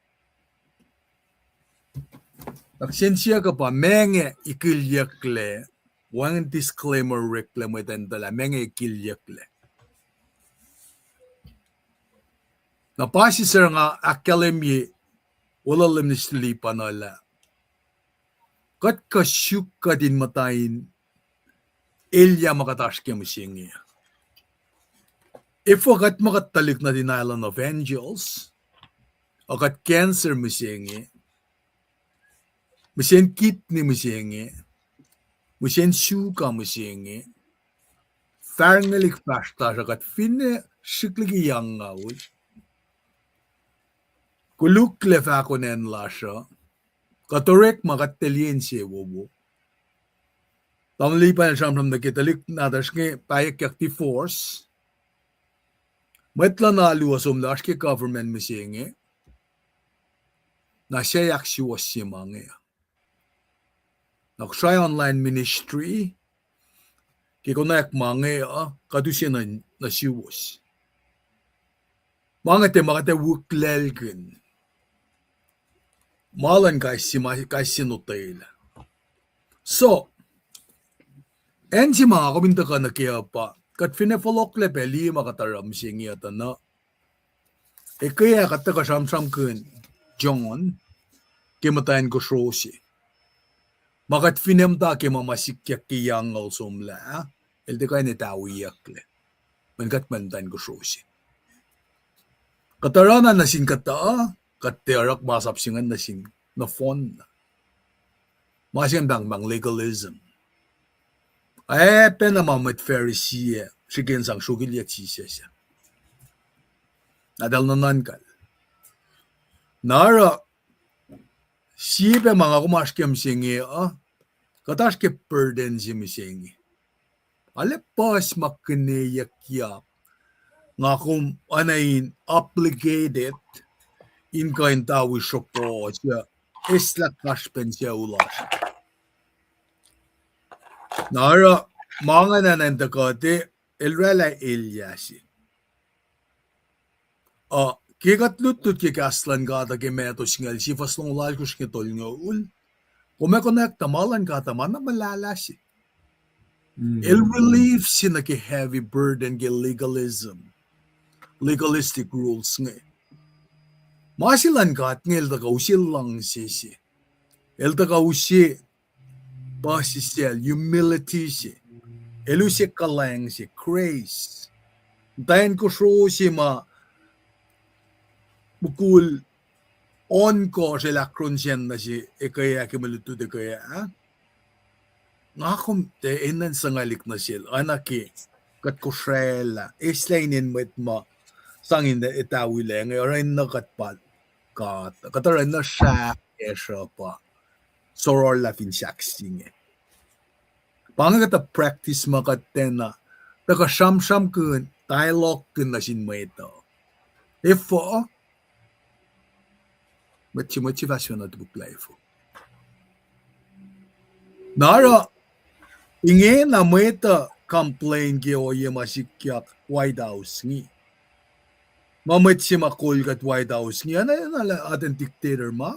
Na kihsen siyuck uh pa, ma inge ikilyucklac, wacngihn disclaimer oreklac mwet uh in tuh lah ma inge ikilyucklac. Na pa sister nga ahkkahlwemye, olwelah mihslac pa na lah kuht kuh suk kuht in muhta in elyah ma kuht oasr ke mihsenge. Efuh kuht ma kuht tuhlihk nuhtin Island Evangels, uh, kuht cancer mihsenge, mihsen kidney mihsenge, mihsen suka mihsenge, fahrngelihk fahsr lasr uh kuht finne srihk liki yang ngaul. Koluklac fahko nacn lasr uh, kuht orekma kuht tiac liye insewowo. Tamuhlwel Lipan el sramsram nuh ke tuhlihk nahtuhsr inge pahyuckyak divorce. Mwet luhn alu uh somlah oasr ke government mihsenge. Na se ahksuwohsye ma inge. Na Kosrae online ministry, ke konwacack ma inge uh, kuht use nuh, nuh suwos. Ma inge tiac ma kuht ac wiklahlkihn. Ma luhn kais sie, ma kais sie notwelah. So, acn se ma nga kom in tuhkuh nuh ke uh pa, kuht finne fohlohklac pac liye ma kuht oruh mihsenge uh tuh na, ekuh ah kuht tuhkuh sramsramkihn John ke muhtwacn kosro se. Ma kuht finne muhta ke ma ma sikyak ke yang ngaul somlah, el tiac kuh in etaweyucklac. Mweyen kuht muhtwacn kosro se. Kuht oruh na nuh sin kuhtuh, kuht tiac oruh masap se ingacn nuh sin nohfohn na. Ma se ingacn pahngpahng legalism. Ac pacna ma mwet Pharisee ac srihke in sang sruokilyac Jisus ah. Na eltahl nuhnuhnkuhl. Na oruh, sie pac ma nga kom oasr ke mihsenge uh, kuht oasr ke burden se mihsenge. Arlac puhs ma kihneyuckyak. Nga kom oacna in obligated in kuh in tawi sropo suc eslah kasrpen sucu lasr. Na oruh, ma ingacn in tuhkuh te, el oraclah elyah se. Uh, ke kuht lutlut ke kahs luhn God uh ke Matthew singucul sie fuhs longoul alkosr nuh ke tolngoul, kom ac konwacack tuh ma luhn God uh ma na muhlahlah se. El relieve se nuh ke heavy burden ke legalism, legalistic rules inge. Ma se luhn God inge el tuhkuh use luhngse se. El tuhkuh use puhsisacl, humility se. El use kuhlwacng se, grace. Muhtwacn kosro se ma mukul ohnkohsr el ahkrohnsacna se ekuh ah ke mwe lutlut ekuh ah. Nga kom tiac enenuh in suhngwelihk nuh sel, oacna ke kuht kosraclah, eslah inen mwet ma sang in etawilac inge, oruh enenuh kuht pa God, kuht oruh enenuh srah, ac sruhpa, sororlah fin sahk se inge. Pa inge kuhtuh practice ma kuht tiacna tuhkuh sramsramkihn, dialoguekihn nuh sin mwet uh. Efuh? Mwet se, mwet se fah sifacna topuk lah efuh. Na oruh, ingena mwet uh complain ke ohiyac ma sikyak White House inge. Ma mwet se ma kol kuht White House inge, oacna, oacna lah atacn dictator ma.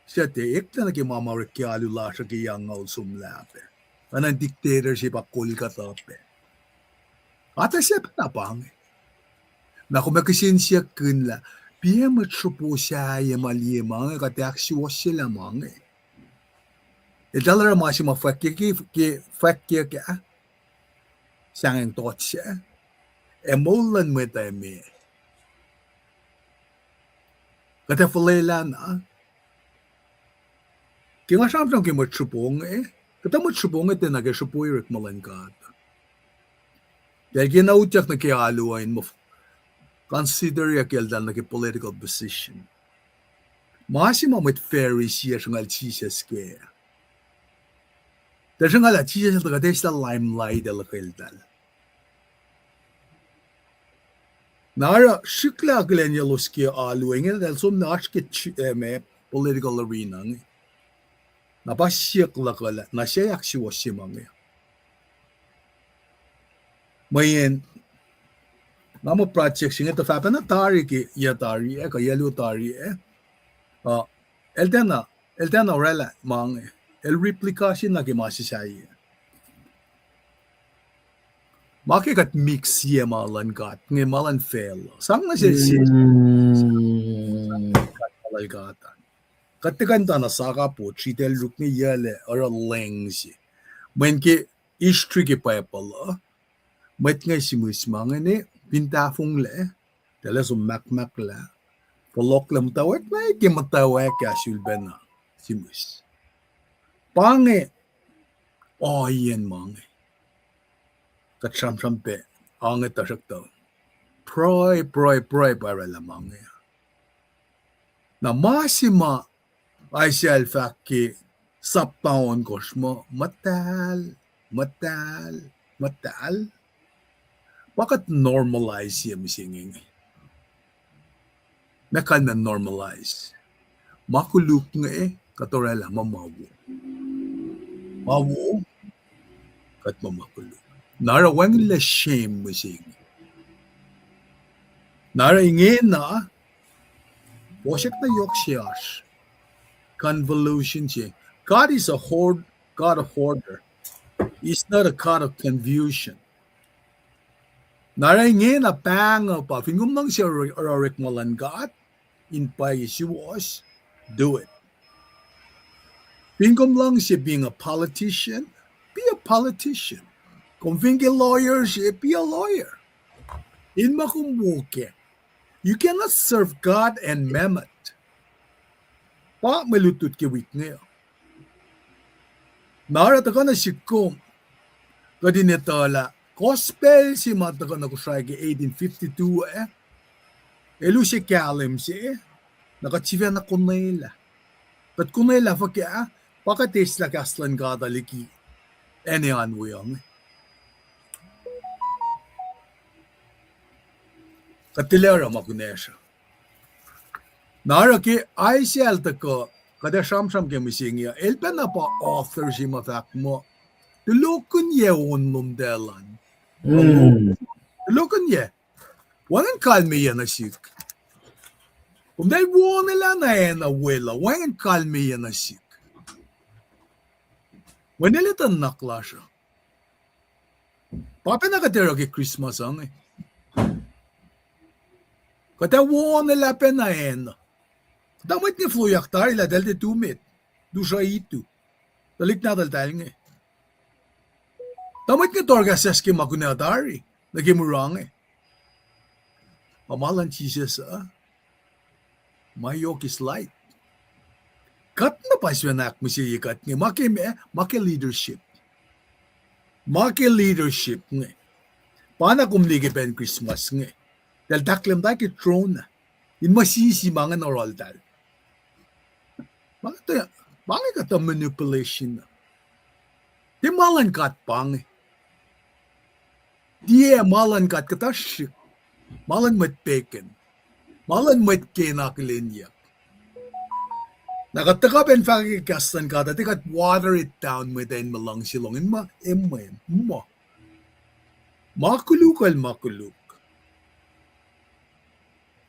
Suc tiac eklac nuh ke ma ma orek ke alu lasr uh ke yang ngaul somlah pac. Oacna dictator se pa kol kuhtuh pac. Atac sacpacna pa inge. Na kom ac kihsen siyuck kihn lah, piac mwet sropo sahyac ma liye ma inge kuh tiac ahksuwohsyelah ma inge. Eltahl oruh ma se ma fwackyuck, ke fwackyuck ah, sahngweng tohkohsrah, ac moul luhn mwet uh me. Kuht ac fuhlwelah na. Ke nga sramsram ke mwet srihpong, eh, kuhtuh mwet srihpong tiacna ke srihpo orekma luhn God. Eltahl kena utyak nuh ke alu uh in muh consider-yakihn eltahl nuh ke political position. Ma se ma mwet Pharisee ac sruhngucl Jisus kac. Tuh sruhngucl ah Jisus el tuh kuht eslah limelight el ke eltahl. Na oruh srihklac akihlenyaclos ke alu inge, eltahl som nuh oasr ke ch-, eh, ma political arena inge. Na pa siyuck luhk uh lah, na se ahksuwohsye ma inge. Mweyen, nga muh project se inge tuh fah pacna tari ke yac tari ah, kuh yac luo tari ah. Uh, el tiacna, el tiacna orwaclah ma inge. El replica se na ke ma se sahyac. Ma ke kuht mix ye ma luhn God inge, ma luhn facluh. Sang nuh sel se, ma luhn God an. Kuht tiac kuh in tuh na saka pot, sritacl ruk inge yac lac, oruh leng se. Mweyen ke history ke Bible uh, mwet inge sihmihs ma inge, fin tahfonglac, eltahl som mahkmahklah, fohlohklac muhtwacwacack na ke muhtwacwacack ah sulpacna sihmihs. Pa inge ohiyacn ma inge. Kuht sramsram pac, ange tuhsruhktuh pruhe, pruhe, pruhe pa orwaclah ma inge. Na ma se ma Isaiah el fahk ke sapta ohnkohsr muh, muhtahl, muhtahl, muhtahl. Pa kuht normalize ye mihsenge inge. Ma kalmac normalize. Ma koluk inge, kuht orwaclah muh ma wo. Ma wo, kuht muh ma koluk. Na oruh wacngihnlac shame mihsenge. Na oruh ingena, fohsack na yohk se oasr. Convolution se. God is a hor-, God of order. He's not a God of confusion. Na oruh ingena pahng uh pa, fin kom luhngse oruh orekma luhn God in pwacye suwohs, do it. Fin kom luhngse being a politician, be a politician. Kom fin ke lawyer se, be a lawyer. In ma kom wo kac. You cannot serve God and mammon. Pa mwe lutlut ke wik inge. Na oruh tuhkuh nuh sihk kom, kuht in etuh lah gospel se ma tuhkuh nuh Kosrae ke eighteen fifty-two ah, el use kahlwem se, na kuht sifacna konwelah. Kuht konwelah fuhkah, pa kuht eslah kahs luhn God uh liki acn an we inge. Kuht tilac oruh ma kunacsr uh. Na oruh ke Isaiah el tuhkuh, kuht ac sramsram ke mihsenge uh, el pacna pa author se ma fahk muh, tulokihnyac on lomtacl an. Tulokihnyac. Wacngihn kalmeyac nuh sihk. Komtacl wonwelah na acn uh weluhl, wacngihn kalmeyac nuh sihk. Mweyen el etuh nuhnak lasr uh. Pa pacna kuht oruh ke Christmas uh inge. Kuht ac wonwelah pacna acn uh. Tuh mwet inge foloyak tari lah eltahl tiac tu met, tusruh itu. Tuhlihk nahtuhltahl inge. Tuh mwet inge tohrkahsahs ke ma kunac tari nuh ke mura inge. Ma luhn Jisus uh, my yoke is light. Kuht na pa sifacna ahkmihsye kuht inge, ma ke ma, ma ke leadership. Ma ke leadership inge. Pa na kom liye ke pacl Christmas inge. Eltahl tahklem tari ke throne ah. In muh sisi ma inge oruh eltahl. Ma inge kuhtuh manipulation. Tiac ma luhn God pa inge. Tiac ma luhn God kuhtuh srihk. Ma luhn mwet pegan. Ma luhn mwet kena akihlenyuck. Na kuht tuhkuh pac in fahk ke kahs luhn God uh, tiac kuht water it down, mwet uh in muh luhngse lohng in muh, emwem, muh. Ma koluk el ma koluk.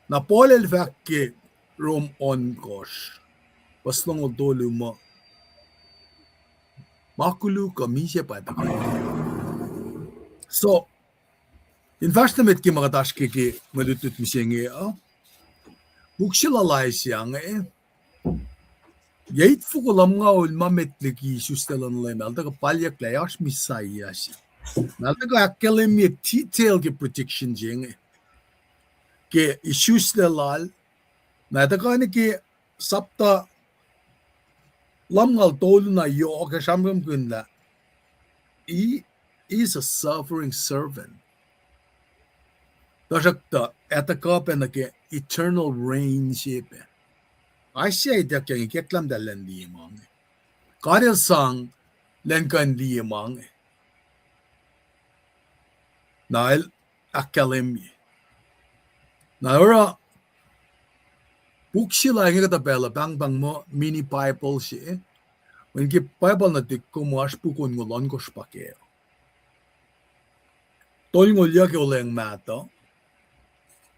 Na Paul el fahk ke Rom ohnkohsr, fuhs longoul tolu muh, ma koluk uh misac pa tuhkuh. So, in fahsr nuh met ke ma kuht oasr ke ke mwe lutlut mihsenge uh, puk se lal Isaiah inge, yac itfoko lumngaul ma met liki isuslac luhn Leum, el tuhkuh palyuck lah oasr Messiah se. Na el tuhkuh ahkkahlwemye detail ke prediction se inge. Ke isuslac lal, na tuhkuh nuh ke sapta lumngaul tolu na yohk ac sramsramkihn lah, he is a suffering servant. Tuhsruhktuh, ac tuhkuh pac nuh ke eternal reign se pac. Isaiah ituckyang ikacklah muhtahl elan liye ma inge. God el sang elan kuh in liye ma inge. Na el ahkkahlwemye. Na oruh puk se lal inge kuhtuh pacl uh pahngpahng muh mini Bible se. Mweyen ke Bible nuhtihk kom oasr puk onngoul ohnkohsr pa kac. Tolngoul yuc ke Olweacng Mahtuh,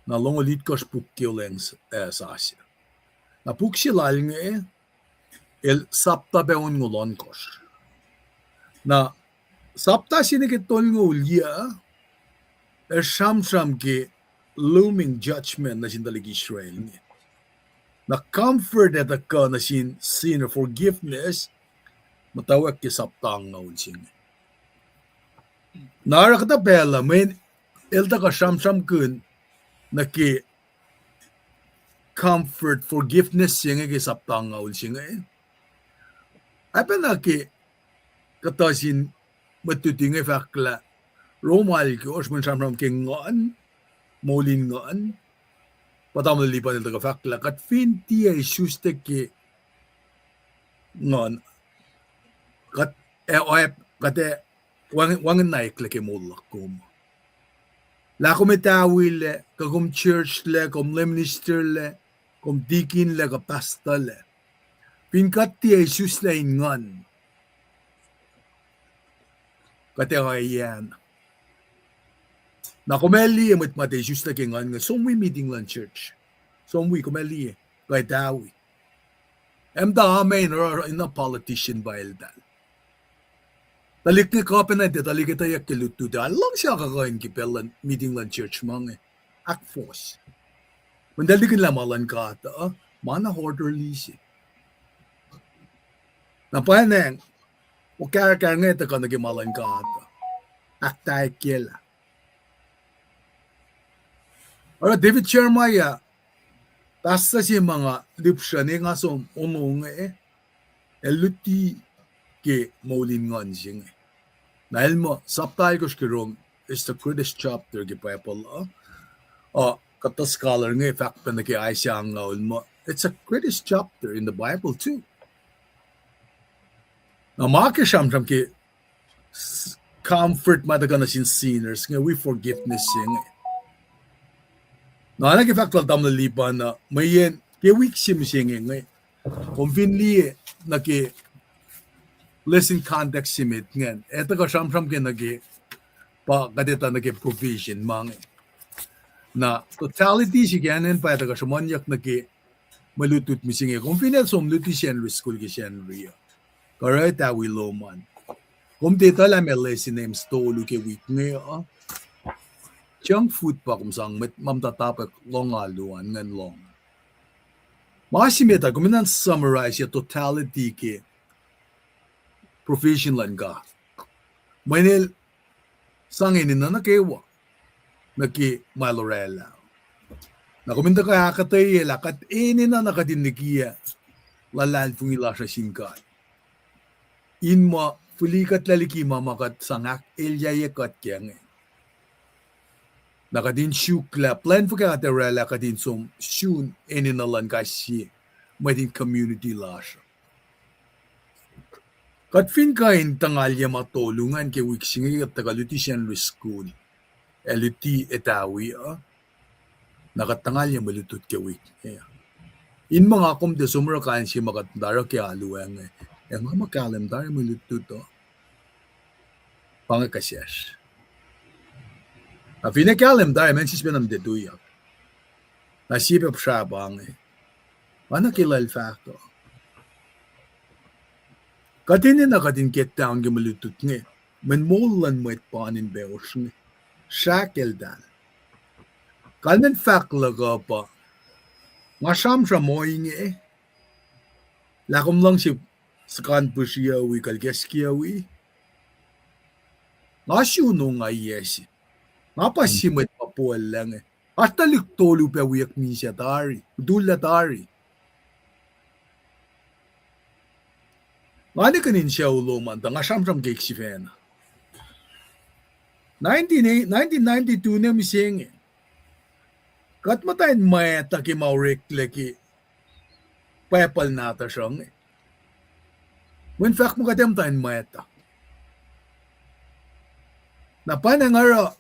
na longoul itkohsr puk ke Olweacng s-, eh, Sasuc. Na puk se lal inge, el sapta pac onngoul ohnkohsr. Na sapta se nuh ke tolngoul yuc, el sramsram ke looming judgment nuh sin tuhlihk Israel inge. Na comfort ac tuhkuh nuh sin sinner forgiveness, muhtwacwacack ke sapta angngaul se inge. Na oruh kuhtuh pacl uh mweyen el tuhkuh sramsramkihn nuh ke comfort, forgiveness se inge ke sapta angngaul se inge, oacpacna ke kuhtuh sin mwet luti inge fahk lah Rom alkosr mweyen sramsram ke nguhn, moul in nguhn, pa tamuhlwel Lipan el tuhkuh fahk lah kuht fin tiac isuslac ke nguhn, kuht ac, kuht ac wacngihn na eklac ke moul luhk kom. Lah kom etawilac, kuh kom churchlac, kom lay ministerlac, kom deaconlac, kuh pastorlac, fin kuht tiac isuslac in nguhn, kuht ac oacyacn. Na kom ac liye mwet ma tiac isuslac ke nguhn inge, som wi meeting luhn church. Som wi, kom ac liye, kuh etawi. Ac muhta amen, oruh na politician pa eltahl. Tuhlihk inge kuh pacna tiac tuhlihk etweyuck ke lutlut ah, luhngse akuhkuhin ke pacl luhn meeting luhn church ma inge. Ahkfohs. Mweyen eltahl likihnlah ma luhn God uh, ma na orderly se. Na pwacnwacng, okahrkahr inge tuhkuh nuh ke ma luhn God uh, ahktaekyelah. Oruh David Jeremiah, pastor se ma nga lihpsreni nga som ono inge, el luti ke moul in nguhn se inge. Na el muh sapta alkosr ke Rom is the greatest chapter ke Bible uh. Uh, kuhtuh scholar inge fahk pac nuh ke Isaiah angngaul muh it's the greatest chapter in the Bible too. Na ma ke sramsram ke s-, comfort ma tuhkuh nuh sin sinners inge, wi forgiveness se inge. Na, na ke fahk lal tamuhlwel Lipan uh, mweyen ke wik se mihsenge inge, kom fin liye nuh ke lesson context se met ingacn, ac tuhkuh sramsram ke nuh ke, pa kuht etuh nuh ke provision ma inge. Na totality se ke acn an pa tuhkuh sruhmuhnyuck nuh ke mwe lutlut mihsenge. Kom fin el som luti Sacnri School ke Sacnri uh, kuh oruh etawi lom an, kom tiac etuh lah ma lesson names tolu ke wik inge uh? Junk food pa kom sang mwet ma muhta topic lohng alu an ingacn lohng. Ma se met uh, kom in summarize totality ke provision luhn God. Mweyen el sang enenuh nuh kwewa nuh ke ma el orwaclah. Na kom in tuhkuh ahkuhtweyac lah kuht enenuh na kuht in likiyac luhlahlfongi lasr nuh sin God, in muh fihli kuhtlac liki ma ma kuht sang ahkelyeyuck kuht kac inge. Na kuht in suk lah plwacn fuhkah kuht orwaclah kuht in som sun enenuh luhn kais sie mwet in community lasr. Kuht fin kuh in tuhngalye ma tolu ingacn ke wik se inge, kuht tuhkuh luti Sacnri School ac luti etawi uh, na kuht tuhngalye mwe lutlut ke wik inge. In muh nga kom tiac som oruh kain se ma kuht muhta oruh ke alu inge, ac nga muh kahlwem tari mwe lutlut uh, pa inge kuh sesr. Na finne kahlwem tari, ma sispen na muhta tuyak, na sie pac srah pa inge, pa na ke lal fahk uh, kuht enenuh kuht in get down ke mwe lutlut inge, mweyen moul luhn mwet pa oan in pahosr inge, srahkeltahl. Kalmen fahk luhk uh pa, nga sramsram ohinge, lah kom luhngse sukan pihsriyuwi kuh ikackiyuwi, nga sun ongaiyac se. Nga pa sie mwet ma puhllahng inge. Oasr tuhlihk tolu pac wiyuck misac tari, tuhlac tari. Nga nikihn in sucu lom an tuh nga sramsram keik sifacna. Nineteen, nineteen ninety-two ne mihsenge, kuht muhta in mwacta ke ma oreklac ke Bible nahtuhsr uh inge. Mweyen fahk muh kuht ac muhta in mwacta. Na pwacnwacng oruh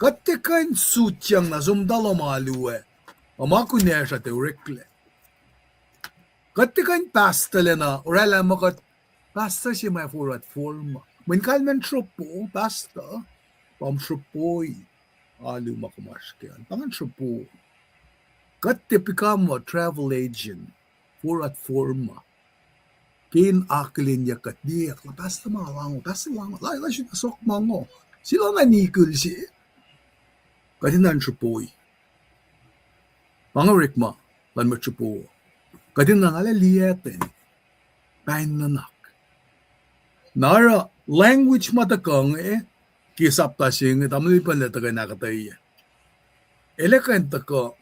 kuht tiac kuh in sutyang na som tuh lohm alu ah, Ac ma kunacsr uh tiac oreklac. Kuht tiac kuh in pastorlac na oraclah muh kuht pastor se ma forward form uh. Mweyen kalmacn sropo, pastor, pa sropoi. Alu ma kom oasr ke an, pa ingacn sropo. Kuht tiac become a travel agent, forward form uh. Ke in akihlenyuck kuht liye lah pastor ma lahngo, pastor lahngo, la, la srihpac sok ma ngo. Sila na nikil se. Kuht in an sropoi. Pa inge orekma luhn mwet sropo. Kuht in na nga lah liyactwen. Pain nuhnak. Na oruh language ma tuhkuh inge, ke sapta se inge, tamuhlwel Lipan el tuhkuh in ahkuhtweyac. El ac kuh in tuhkuh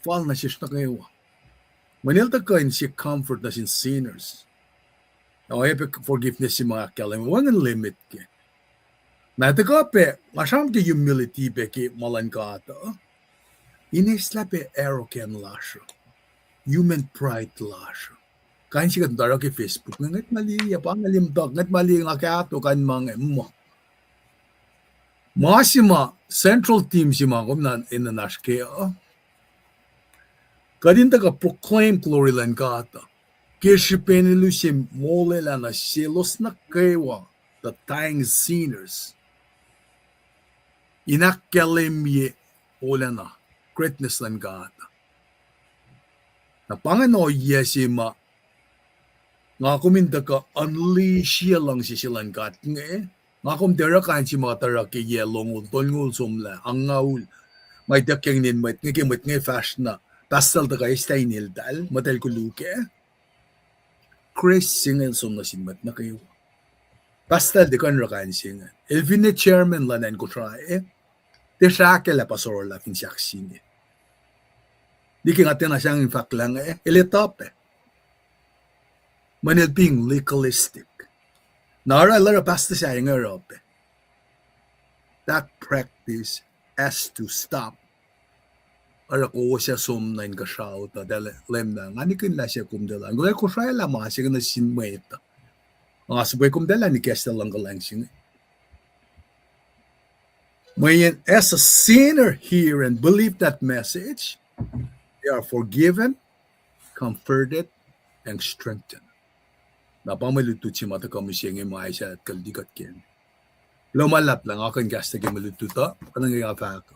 fal nuh sesr nuh kwewa. Mweyen el tuhkuh in sie comfort nuh sin sinners. Na oacyacpac forgiveness se ma ahkkahlwemye, wacngihn limit kac. Na tuhkuh pac, nga sramsram ke humility pac ke ma luhn God uh. In eislah pac arrogant lasr uh, human pride lasr uh. Kain se kuht muhta oruh ke Facebook inge, ngwet ma liye, pa inge limtuck, ngwet ma liye nga kahto, kain ma inge, muh. Ma se ma central theme se ma kom na enenuh in oasr kac uh, kuht in tuhkuh proclaim glory luhn God uh ke srihpen el use molwelah nuh selos nuh kwewa, the dying sinners, in ahkkahlwemye wolacna, greatness luhn God. Na pa ingacn ohiyac se ma nga kom in tuhkuh unleash luhngse se luhn God inge. Nga kom tiac oruh kain se ma kuht oruh ke yac longoul, tolngoul somlah, angngaul. Ma ituckyang inen mwet inge ke mwet inge fahsr na, pastor tuhkuh eis ineltahl, muhtahl koluk ah. Grace se inge el som nuh sin mwet nuh kwewa. Pastor tiac kuh in oruh kain se inge. El finne chairman luhn acn Kosrae, tiac srahkaclah pa sorlah fin sahk se inge. Liki nga tiacna sahngweng fahk lah inge, el etuh pac. Mweyen el being legalistic. Na oruh el oruh pastor sahyac inge oruh pac. That practice has to stop. Oruh kowos ac som nuh inkuhsrao tuh, tuh Leum na, nga nikihn lah se kom tuh lah. Kuh Kosrae lah ma se inge nuh sin mwet uh. Nga sifilpac kom tuh lah in ikacslah luhngkuhlwacng se inge. Mweyen as a sinner hear and believe that message, they are forgiven, comforted, and strengthened. Na pa mwe lutlut se ma tuhkuh mihsenge ma Isaiah el kuh in lutlut kac. Kuloh ma luhlahp lah nga kuh in kahslah ke mwe lutlut uh, kuh in nga fahk.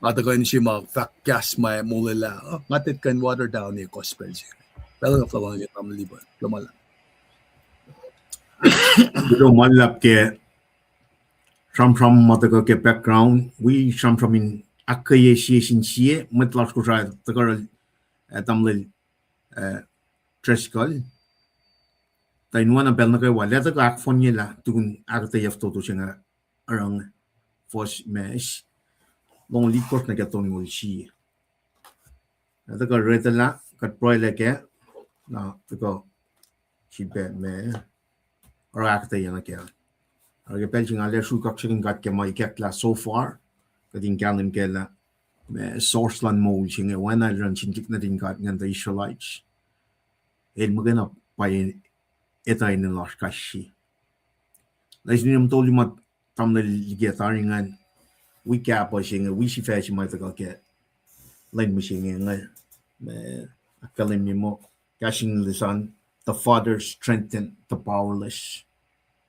Nga tuhkuh in se ma fahk kahs ma molwelah uh, nga tiac kuh in water down-ye gospel se. Pacl na fahk nga ke tamuhlwel Lipan. Kuloh ma luhlahp. Kuloh ma luhlahp ke sramsram ma tuhkuh ke background, wi sramsram in ahkkweye sie sin sie, mwet lasr Kosrae tuhkuh, eh, tamuhlwel, eh, Driscoll. Tuh in oacna pacl nuh kwewa, lah tuhkuh ahkfohnye lah tukun ahkuhtweyac fototo se inge oruh inge, fuhs ma longoul itkohsr nuh ke tolngoul sie. Lah tuhkuh retelah, kuht pruhelah kac, na tuhkuh sifilpac ma oruh ahkuhtweyac nuh kac. Oruh ke pacl se inge arlac sruhk kaksakihn God ke ma ikacklah so far, kuht in kahlwem kac lah ma source luhn moul se inge oacna el oruh sin tuhlihk nuhtin God ingacn, the Israelites. El muhkwena pwacye etuh enenuh lasr kais sie. Lah sin mtolu ma tamuhlwel liki tari ingacn, wi kahpuh se inge, wi sifac se ma tuhkuh ke lwen mihsenge inge, ma ahkkahlwemye muh, kahs in English an, the Father strengthen the powerless.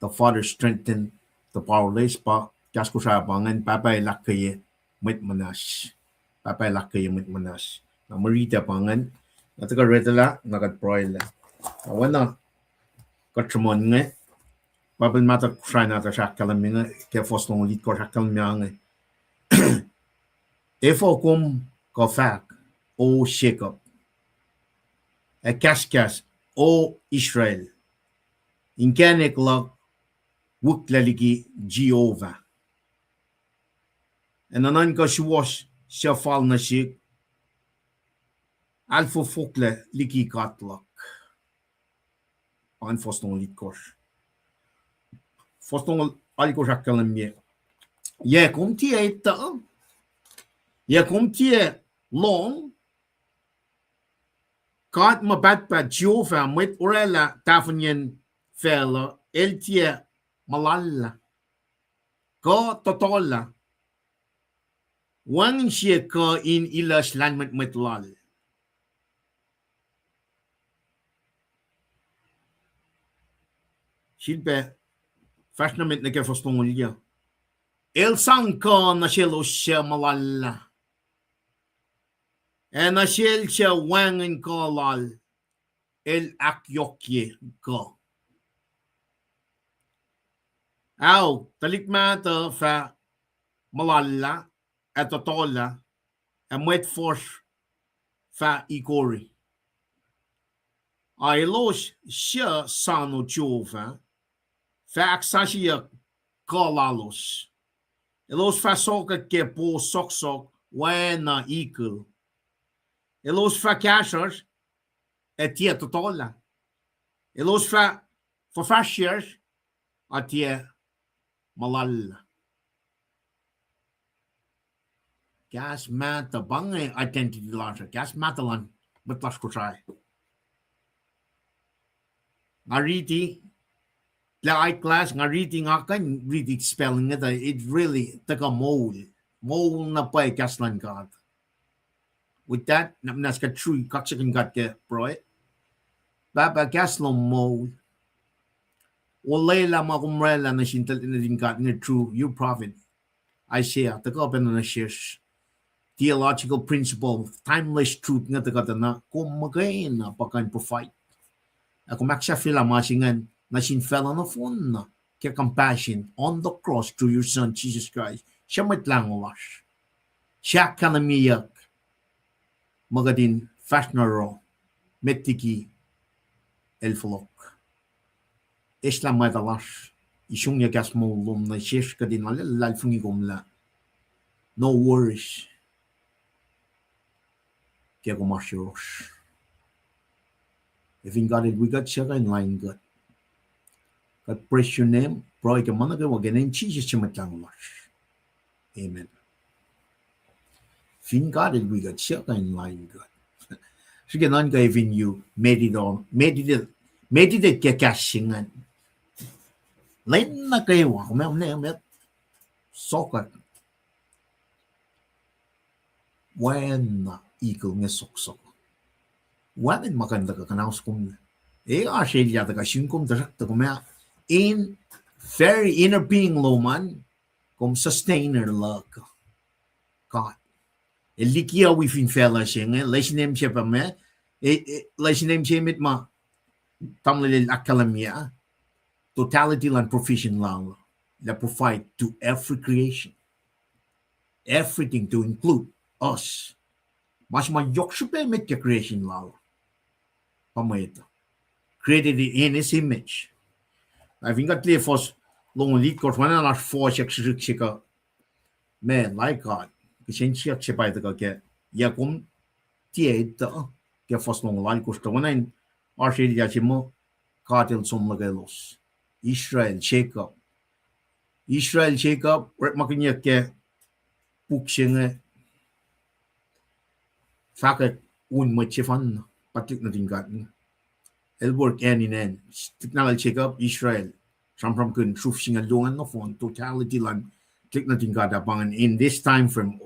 The Father strengthen the powerless, pa kahs Kosrae pa ingacn, Pahpah el ahkkweye mwet muhnahs. Pahpah el ahkkweye mwet muhnahs. Na mwe riti pa ingacn, na tuhkuh retelah, na kuht pruhelah. Na oacna kuht sruhmuhn inge, Bible Mahtuh Kosrae nahtuhsr ahkkahlwemye inge, ke fuhs longoul itkohsr ahkkahlwemye inge, Efuh kom kuh fahk, O Jacob, ac kahskahs, O Israel, inkacnek luhk wihklac liki Jehovah, ac nuhnuhnkuh suwohs suc fal nuh sihk, alfofoklac liki God luhk. Pa ingacn fuhs longoul itkohsr. Fuhs longoul alkohsr ahkkahlwemye, yac kom tiac etuh? Yac kom tiac lohng? God ma pahtpaht, Jehovah, mwet oraclah tahfuhnyacn facluh, el tiac mulallah kuh tohtohlah. Wacngihn sie kuh in ilahs lahlmwetmwet lal. Sifilpac fahsr nuh met nuh ke fuhs longoul yuc. El sang kuh nuh selos suc muhlahlah, ac nuh sel suc wacngihn kuh lal, el ahkyohkye kuh. Ao, tuhlihk mahtuh fah muhlahlah, ac tohtohlah, ac mwet fuhsr fah ikori. A elos suc sano Jehovah fah ahksasucyuck kuh lalos. Elos fah sokwack ke po sohksohk oacna eagle. Elos fah kahsruhsr ac tiac tohtohlah. Elos fah fuhfahsryucsr ac tiac muhlahlah. Kahs mahtuh, pa inge identity lasr uh, kahs mahtuh luhn mwet lasr Kosrae. Nga riti, lah eyeglass, nga riti, nga kuh in riti spelling inge, it really tuhkuh moul. Moul na pwacye kahs luhn God. With that, na muhnahs kuht srui kaksakihn God ke pruhe. Pahpah, kahs lom moul. Olwelah ma kom oraclah nuh sin tuhlihk nuhtin God inge through your prophet Isaiah, tuhkuh pacna nuh sesr. Theological principle, timeless truth inge tuhkuh tuh na kom muhkwena pa kuh in provide. Ac kom ahksahfyelah ma se ingacn nuh sin facluh nohfohn na ke compassion on the cross through your son Jesus Christ. Suc Mwet Lahngo lasr, suc ahkkahlwemyeyuck ma kuht in fahsr nuh yohrohl, met liki el fohlohk. Eslah mwacta lasr, isungyac kahs moul lom nuh sesr, kuht in luhlahlfongi kom lah no worries ke kom oasr yohrohsr. Ac fin God El wi kuht, suc kuh in lain kuht? Kuht praise your name, pruhe ke ma nuh kwewa ke inen Jisus suc Mwet Lahngo lasr. Amen. Fin God El wi kuht, suc kuh in lain kuht? Srihke nuhnkuh fin you meditate on, meditate, meditate ke kahs se ingacn lwen nuh kwewa, kom ac, kom ac, kom ac sokwack oacna eagle inge sohksohk. Wacngihn ma kuh in tuhkuh kuhnaus kom. E oasr elyah tuhkuh sun kom, tuhsruhktuh kom ac in very inner being lom an, kom sustainer luhk God. El liki uh wi fin facluh se inge, lesin em se pa ma, e, e, lesin em se met ma tamuhlwel el ahkkahlwemye, totality luhn provision lal, lah provide to every creation. Everything to include us. Ma se ma yohk srihpac met ke creation lal, pa mwet, created in his image. Na fin kuht liye fuhs longoul itkohsr, oacna lasr fohsack srihsrihk se kuh, ma, like God, kihsen siyuck se pa tuhkuh ke, yac kom tiac etuh ke fuhs longoul alkohsr tuh oacna in oasr elyah se muh God El som nuh kaclos. Israel, Jacob. Israel, Jacob, orekmakihnyuck ke puk se inge, fahkwack un mwet sefanna, pa tuhlihk nuhtin God inge. El work hand in hand. Tuhlihk nahtuhl Jacob, Israel, sramsramkihn sruf singucul luo an nohfohn, totality luhn tuhlihk nuhtin God ah pa ingacn in this time frame,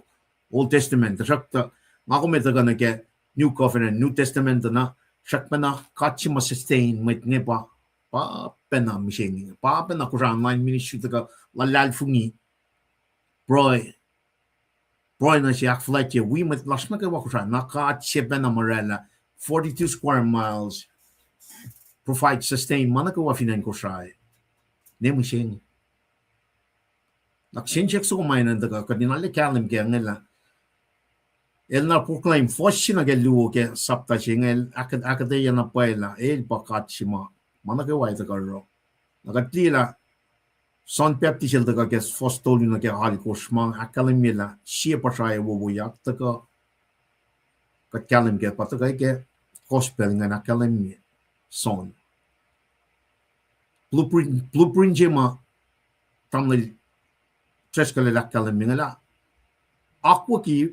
Old Testament. Tuhsruhktuh nga kom etuh kuh nuh ke New Covenant, New Testament uh na, srackpacna God se ma sustain mwet inge pa, pa pacna mihsenge, pa pacna Kosrae online ministry tuhkuh luhlahlfongi pruhe, pruhe nuh se ahkfuhlwactye wi mwet lasr nuh kwewa Kosrae, na God se pacna ma oraclah forty-two square miles, provide, sustain ma nuh kwewa fin acn Kosrae. Ne mihsenge. Na kihsen siyuck soko ma enenuh tuhkuh kuht in arlac kahlwem ke inge lah el na proclaim fuhs se nuh ke luo ke sapta se inge, el ahk-, ahkuhtweyac na pwacye lah el pa God se ma, ma nuh kwewa ac tuhkuh oruh. Na kuht liye lah John Baptist el tuhkuh ke fuhs tolu nuh ke alkohsr ma ahkkahlwemye lah sie puhsra wowoyak tuhkuh. Kuht kahlwem ke pa tuhkuh ke gospel ingacn ahkkahlwemye John. Blueprint, blueprint se ma tamuhlwel Driscoll el ahkkahlwemye inge lah akwucki,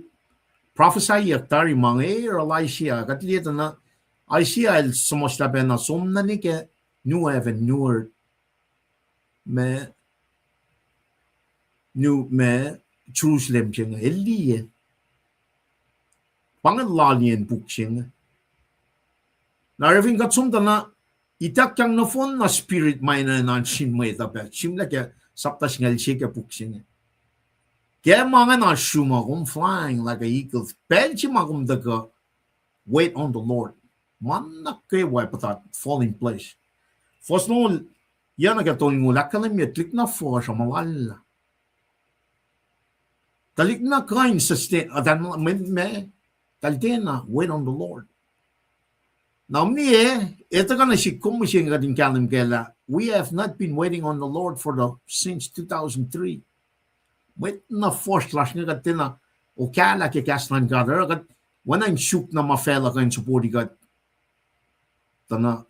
prophecy-yuck tari ma inge oruh Isaiah, kuht liye tuh na Isaiah el suhmuhslah pacna som nuh ke new heaven, new earth. Ma, new, ma, Jerusalem se inge, el liye. Pa inge loaliyacn puk se inge. Na oruh fin kuht som tuh na ituckyang nohfohn na spirit ma enenuh in sihmlac pac, sihmlac ke sapta singucul se ke puk se inge. Ke ma inge na sruhmuhn kom flying like an eagle, pacl se ma kom tuhkuh, wait on the Lord. Ma nuh kwewa pa tuh fall in place. Fuhs longoul, yac nuh ke tolngoul, ahkkahlwemye tuhlihk na fuhsr uh muhlahllahp. Tuhlihk na kuh in sustain, uh, tacn me, me, tahl tiacna wait on the Lord. Na mie, etuh kuh nuh sihk kom mihsenge kuht in kahlwem kac lah we have not been waiting on the Lord for the, since two thousand three. Mwet na fuhsr lasr inge kuht tiacna okahlah ke kahs luhn God, oruh kuht oacna in suk na ma facluh kuh in support kuht. Tuh na,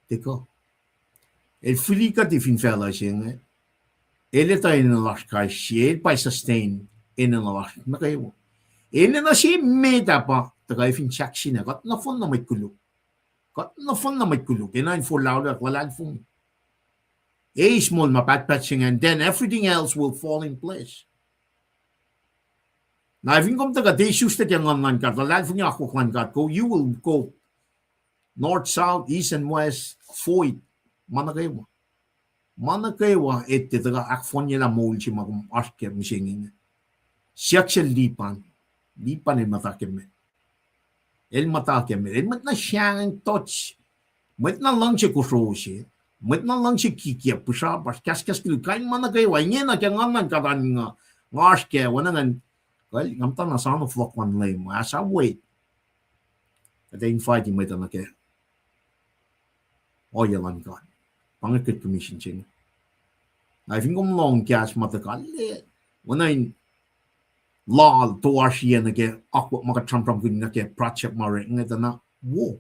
tiac kuh. El fihli kuht fin facluh se inge. El etuh enenuh lasr kais sie, el pa sustain enenuh lasr nuh kwewa. Enenuh se met ah pa tuhkuh fin sahk sina, kuht nohfohn na mwet koluk. Kuht nohfohn na mwet koluk, enenuh in forlah luhlahlfongi. Eis moul ma pahtpaht se inge, and then everything else will fall in place. Na fin kom tuhkuh tiac isuslac ke Nguhn luhn God, luhlahlfongi akwuck luhn God, go, you will go north, south, east and west, avoid ma nuh kwewa. Ma nuh kwewa etuh tuhkuh ahkfohnyelah moul se ma kom oasr ke mihsenge inge. Siyuck sel Lipan, Lipan el muhta ke met. El muhta ke met. El mwet na sahngweng touch. Mwet na luhngse kosro se. Mwet na luhngse kikiacp, pihsrapasr, kahskahs koluk, kain ma nuh kwewa. Ingena ke Nguhn luhn God an nga, nga oasr kac, oacna ingacn, kuh, nga muhta na soano fohlohk luhn Leum, as I wait. Kuht ac invite mwet uh nuh ke ohiyac luhn God. Pa inge Great Commission se inge. Na fin kom lohng kahs ma tuhkuh lah, oacna in loal toasr ye nuh ke akwuck ma kuht sramsramkihn nuh ke project ma orek inge tuh na wo.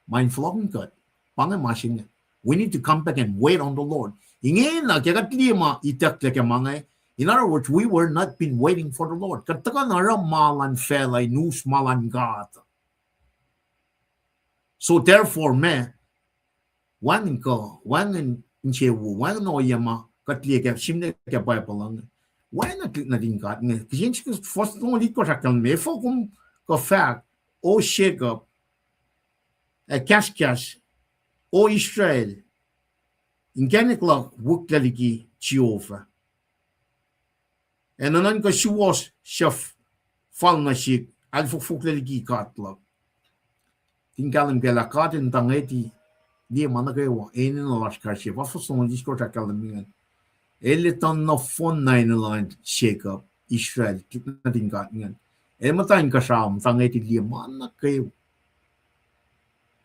Ma in fohlohkihn kuht. Pa inge ma se inge. We need to come back and wait on the Lord. Ingena ke kuht liye ma itucklac ke ma inge, in other words, we were not been waiting for the Lord. Kuht tuhkuh na oruh ma luhn facluh in us ma luhn God. So therefore, ma, wacngihn kuh, wacngihn insewowo, wacngihn ohiyac ma kuht liye ke, sihmlac ke Bible inge. Wacngihn tuhlihk nuhtin God inge. Kihsen sihk fuhs longoul itkohsr ahkkahlwemye, efuh kom kuh fahk, O Jacob, ac kahskahs, O Israel, inkacnek luhk wihklac liki Jehovah. Ac nuhnuhnkuh suwohs suc fal nuh sihk, alfohkfohklac liki god luhk. Fin kahlwem kac lah God El muhta ngweti, liye ma nuh kwewa, enenuh lasr kais sie, pa fuhs longoul itkohsr ahkkahlwemye ingacn. El etuh nohfohn na enenuh luhn Jacob, Israel, tuhlihk nuhtin God ingacn. El muhta inkuhsrao, muhta ngweti, liye ma nuh kwewa.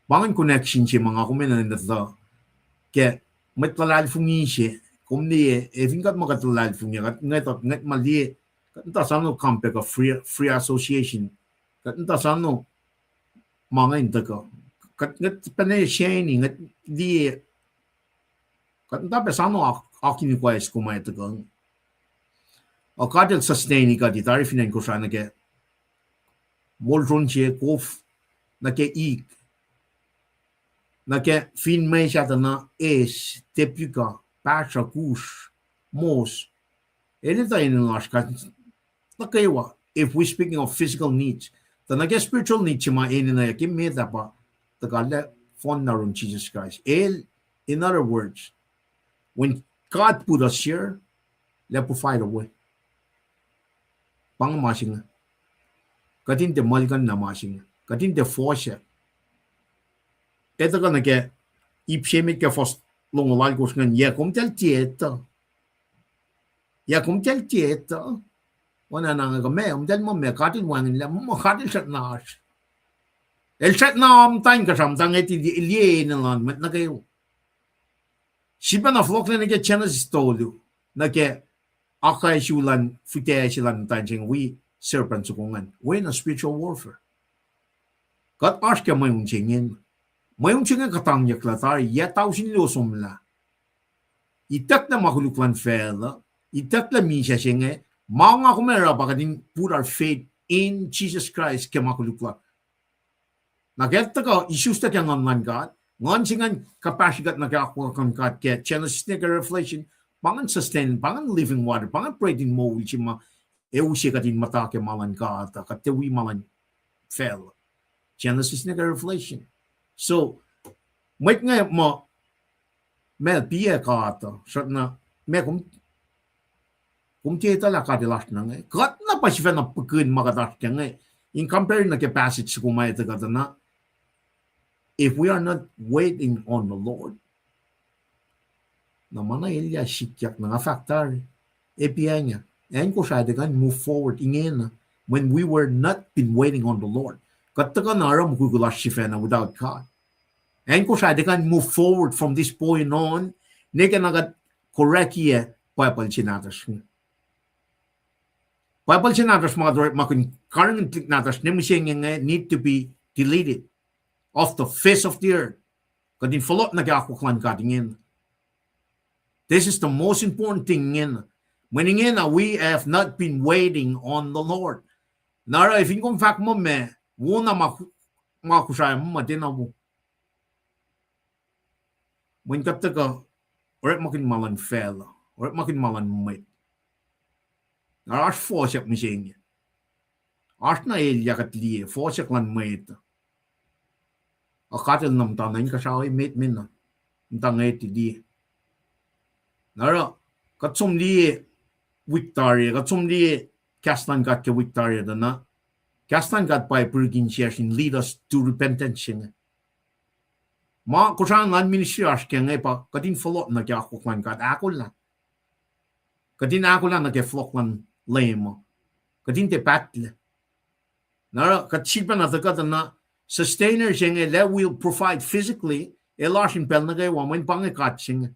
Pa ingacn connection se ma nga kom enenuh in etuh ke mwet luhlahlfongi se, kom liye, ac fin kuht ma kuht luhlahlfongi, kuht ngwet, ngwet ma liye, kuht muhta soano compare kuh free, free association, kuht muhta soano ma inge in tuhkuh. Kuht ngwet pacna seni, ngwet liye, kuht muhta pac soano ak-, akini Kraist kom ac tuhkuh. Ac God El sustain kuht tari fin acn Kosrae nuh ke moul run se kof, nuh ke ik, nuh ke fin meac sahyac tuh na eis, tepuka, pahsruh, kus, mos. El etuh enenuh lasr kais nuh kwewa, if we're speaking of physical needs. Tuh nuh ke spiritual needs se ma enenuh ke met ah pa, tuhkuh lah fohn na run Jesus Christ. El, in other words, when God put us here, lah provide a way. Pa inge ma se inge. Kuht in tiac muhlkuhnlah ma se inge. Kuht in tiac fohsack. Etuh kuh nuh ke ip se met ke fuhs longoul alkosr ingacn, yac komtacl tiac etuh? Yac komtacl tiac etuh? Oacna na inge kuh meac, komtacl muh meac, God El wacngihnlac, muh God El srackna oasr. El srackna muhta inkuhsrao, muhta ngweti, liye enenuh luhn mwet nuh kwewa. Sifilpacna fohlohklac nuh ke Genesis tolu, nuh ke akacsruhi luhn fihtac se luhn muhtwacn se inge wi serpent soko ingacn, oacna spiritual warfare. Kuht oasr ke mweun se inge. Mweun se inge kuhtangyucklah tari yac tausin luo somlah. Itucklac ma koluk luhn facluh, itucklac misac se inge, ma nga kom ac oruh pa kuht in put our faith in Jesus Christ ke ma koluk lasr. Na ke tuhkuh isuslac ke Nguhn luhn God, Nguhn se ingacn kuhpahsri kuht nuh ke akwuck luhn God ke Genesis nuh ke Revelation, Pa ingacn sustain, pa ingacn living water, pa ingacn bread in moul se ma ac use kuht in muhta ke ma luhn God uh, kuht tiac wi ma luhn facluh. Genesis nuh ke Revelation. So, mwet inge muh, ma piac God uh, srackna, ma kom, kom tiac etuh lah God el oasr na inge. Kuht na pa sifacna pihkihn ma kuht oasr ke inge. In compare nuh ke passage soko ma etuh kuht na, if we are not waiting on the Lord, na ma na elyah sikyak na nga fahk tari, epiang, acn Kosrae tiac kuh in move forward ingena, when we were not been waiting on the Lord. Kuht tuhkuh na oruh mukwikwi lasr sifacna without God. Acn Kosrae tiac kuh in move forward from this point on, ne ke na kuht correct-i Bible se nahtuhsr inge. Bible se nahtuhsr ma kuht orekmakihn, karihngihn tuhlihk nahtuhsr ne mihsenge inge need to be deleted off the face of the earth. Kuht in fohlohk nuh ke akwuck luhn God ingena. This is the most important thing ingena. Mweyen ingena we have not been waiting on the Lord. Na oruh fin kom fahk muh ma, wo na ma, ma Kosrae muh ma tiacna wo. Mweyen kuht tuhkuh orekmakihn ma luhn facluh, orekmakihn ma luhn mwet. Na oasr fohsack mihsenge. Oasr na elyah kuht liye, fohsack luhn mwet. Ac God el na muhta na inkuhsrao emet me na, muhta ngwet liye. Na oruh, kuht som liye wik tari, kuht som liye kahs luhn God ke wik tari tuh na, kahs luhn God pa pruhe insiyacsr in lead us to repentance se inge. Ma Kosrae luhn ministry oasr ke inge pa kuht in fohlohk nuh ke akwuck luhn God ahkolah. Kuht in ahkolah nuh ke fohlohk luhn Leum uh. Kuht in tiac pahtlac. Na oruh kuht sifilpacna tuhkuh tuh na sustainer se inge lah will provide physically, el oasr in pacl nuh kwewa, mweyen pa inge God se inge.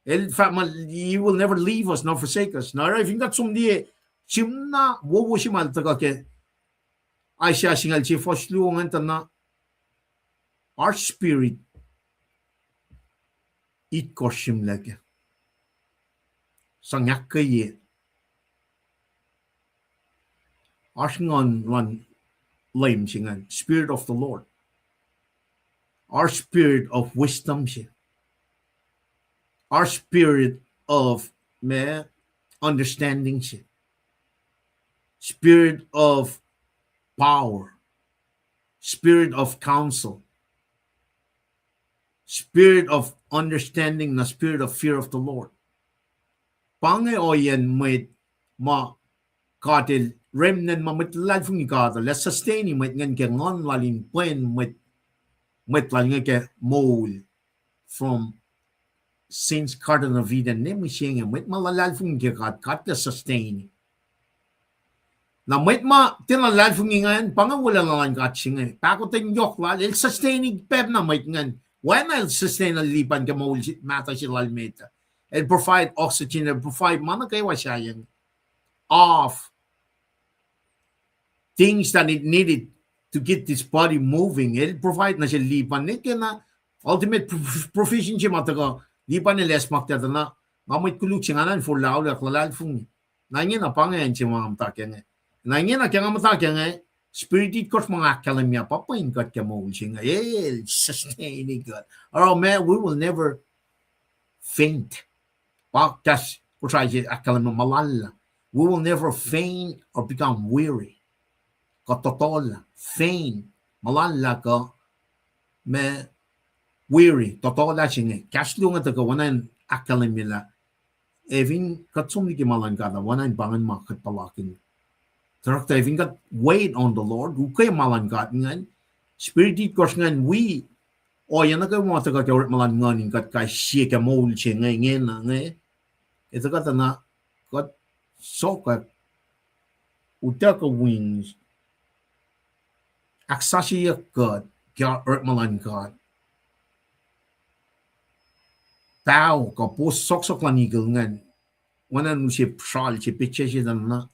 El fahk muh, He will never leave us nor forsake us. Na oruh fin kuht som liye, sihmna wowo se ma el tuhkuh ke Isaiah singucul sie fuhs luo ingacn tuh na, oasr spirit itkohsr sihmlac kac. Sang ahkkweye. Oasr nguhn luhn Leum se ingacn, Spirit of the Lord. Oasr spirit of wisdom se. Oasr spirit of, ma, understanding se. Spirit of power. Spirit of counsel. Spirit of understanding, na spirit of fear of the Lord. Pa inge ohiyacn mwet ma God el, remnant ma mwet luhlahlfongi God uh, lah sustain-i mwet ingacn ke nguhn lal in pwen mwet, mwet lal inge ke moul from since Garden of Eden, ne mihsenge, mwet ma luhlahlfongi ke God, God el sustain-i. Na mwet ma tiacna luhlahlfongi ingacn, pa inge wolacna luhn God se inge, pahkotwen yohk lal, el sustain-i pacpna mwet ingacn. Oacna el sustain-i lipan ke moul se, mahtuh se lal met uh. El provide oxygen, el provide ma nuh kwewa sahyacn, of things that it needed to get this body moving. El provide nuh sel lipan, ne ke na ultimate prof-, provision se ma tuhkuh lipan el acsmaktuh tuh na, nga mwet koluk se nga na in forlah auliyak luhlahlfongi. Na ingena pa inge acn se ma nga muhta ke inge. Na ingena ke nga muhta ke inge, spirit itkohsr ma nga ahkkahlwemye pa pwen kuht ke moul se inge. El sustain-i kuht. Oruh ma, we will never faint. Pa kahs Kosrae se ahkkahlwemye muh luhlah. We will never faint or become weary. Kuh tohtohlah, faint, muhlahlah kuh, ma, weary, tohtohlah se inge. Kahs luo inge tuhkuh oacna in ahkkahlwemye lah, ac fin kuht som liki ma luhn God uh, oacna in pa ingacn ma kuht puhlakihn. Tuhsruhktuh ac fin kuht wait on the Lord, ukwe ma luhn God ingacn, spirit itkohsr ingacn wi ohiyac nuh kwewa ma tuhkuh ke orekma luhn nguhn in kuht kais sie ke moul se inge, ingena inge. Ac tuhkuh tuh na kuht sokwack utuckuh wings, ahksasucye kuht ke orekma luhn God. Paho kuh pos sohksohk luhn eagle ingacn, oacna in use sral se, petsac se tuh na.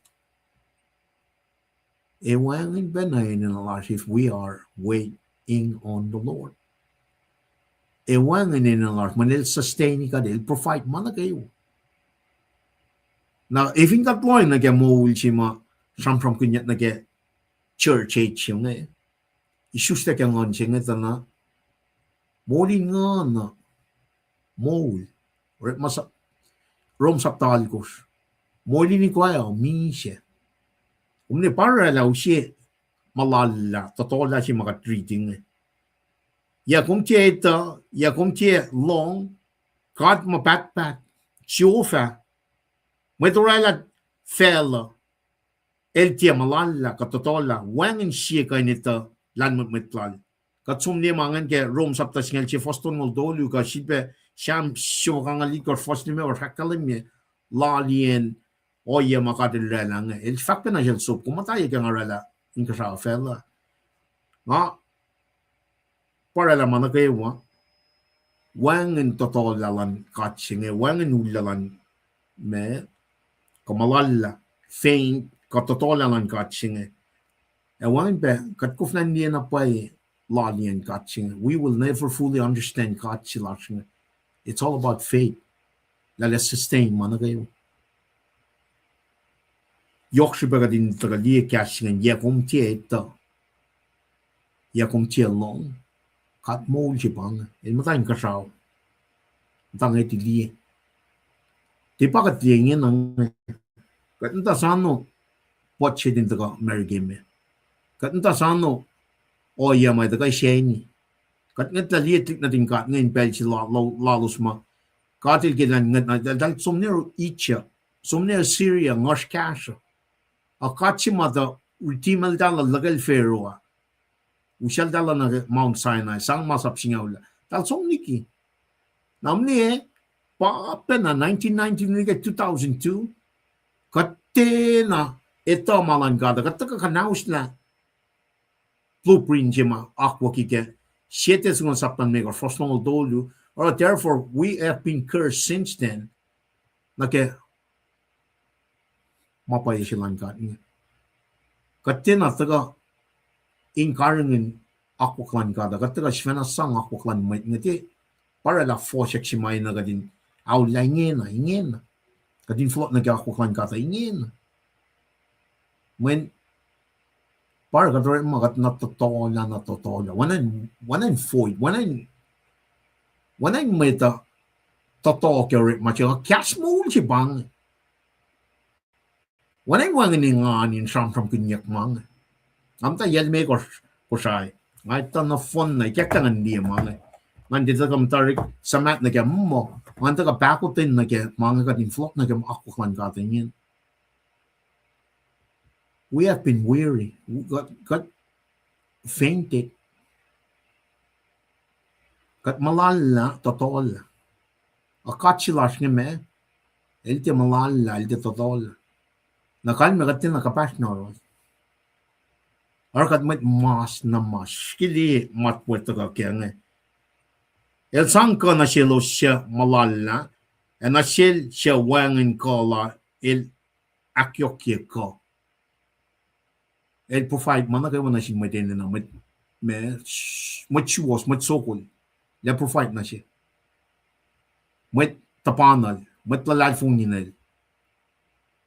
Ac wacngihn pacna enenuh lasr if we are waiting on the Lord. Ac wacngihn enenuh lasr mweyen el sustain kuht, el provide ma nuh kwewa. Na ac fin kuht lohacng nuh ke moul se ma sramsramkihnyuck nuh ke church age se inge, isuslac ke nguhn se inge tuh na, moul in nguhn uh, moul, orekma sa-, Rom sapta alkosr. Molin ikoac uh misac. Kom ne pa oraclah use ma lal lah, totolah se ma kuht riti inge. Yac kom tiac etuh, yac kom tiac lohng, God ma pahtpaht, Jehovah, mwet oraclah facluh, el tiac ma lal lah kuh totolah, wacngihn sie kuh in etuh lahlmwetmwet lal. Kuht som liye ma ingacn ke Rom sapta singucul sie fuhs tolngoul tolu, kuh sifilpac Sam siofok angngaul itkohsr fuhs limekohsr ahkkahlwemye laliyacn ohiyac ma God El oraclah inge. El fahk pacna sel Job, kom muhta ye ke nga oraclah inkuhsrao facluh. Nga pa oraclah ma nuh kwewa, wacngihn totolah luhn God se inge, wacngihn ullac luhn ma, kuh ma lal lah, faint, kuh totolah luhn God se inge. Ac wacngihn pac, kuht koflah in liye na pwacye laliyacn God se inge. We will never fully understand God se lasr inge. It's all about faith. Lah el sustain ma nuh kwewa. Yohk srihpac kuht in tuhkuh liye kahs se ingacn, yac kom tiac etuh, yac kom tiac lohng, God moul se pa inge, el muhta inkuhsrao, muhta ngwetihliye. Tiac pa kuht liye ingena inge. Kuht muhta soano budget in tuhkuh America me. Kuht muhta soano ohiyac ma tuhkuh sani. Kuht ngwetlah liye tuhlihk nuhtin God inge in pacl se la-, la-, lalos ma God El ke elan ngwet na, eltahl som nuh Egypt, som nuh Syria, nguhsr kahsruh. Ac God se ma tuh redeem eltahl luhkel Pharaoh ah, usaltahl nuh ke Mount Sinai, sang masap singucul ah, eltahl som liki. Na mwe, pa pacna nineteen ninety nuh ke two thousand two, kuht tiacna etuh ma luhn God, kuht tuhkuh kuhnauslah blueprint se ma akwucki ke Sie Tessalonians sapta limekohsr fuhs longoul tolu, oruh therefore we have been cursed since then, nuh ke ma pwacye se luhn God inge. Kuht tiacna tuhkuh in karihngihn akwuck luhn God uh, kuht tuhkuh sifacna sang akwuck luhn mwet inge. Tiac pa oraclah fohsack se ma enenuh kuht in aullah ingena, ingena. Kuht in fohlohk nuh ke akwuck luhn God uh ingena. Mweyen pa oruh kuht orekma kuht na totolah, na totolah. Oacna in, oacna in void, oacna in, oacna in mwet uh totoh ke orekma se, kahs moul se pa inge. Oacna in wacngihn engan in sramsramkihnyuck ma inge. Nga muhta yac limekohsr Kosrae. Nga etuh nohfohn na, ikacklah ngan liye ma inge. Ngan tiac tuhkuh muhta rik suhmaht nuh ke muh, ngan tuhkuh pahkotwen nuh ke ma inge kuht in fohlohk nuh ke akwuck luhn God ingacn. We have been weary. Kuht, kuht fainted. Kuht muhlahllahlah, totolah. Ac God se lasr inge ma, el tiac muhlahllahlah, el tiac totolah. Na kalmac kuht tiacna kuhpahsr na oruh. Oruh kuht mwet mas na mas, ke liye ma wo tuhkuh ke inge. El sang kuh nuh selos suc muhlahllahlah, ac nuh sel suc wacngihn kuh la el ahkyohkye kuh. El provide ma nuh kwewa nuh sin mwet enenuh, mwet, ma, mwet suwohs, mwet sokol. El ac provide nuh se. Mwet tuhpanuhl, mwet luhlahlfongi nuh sel.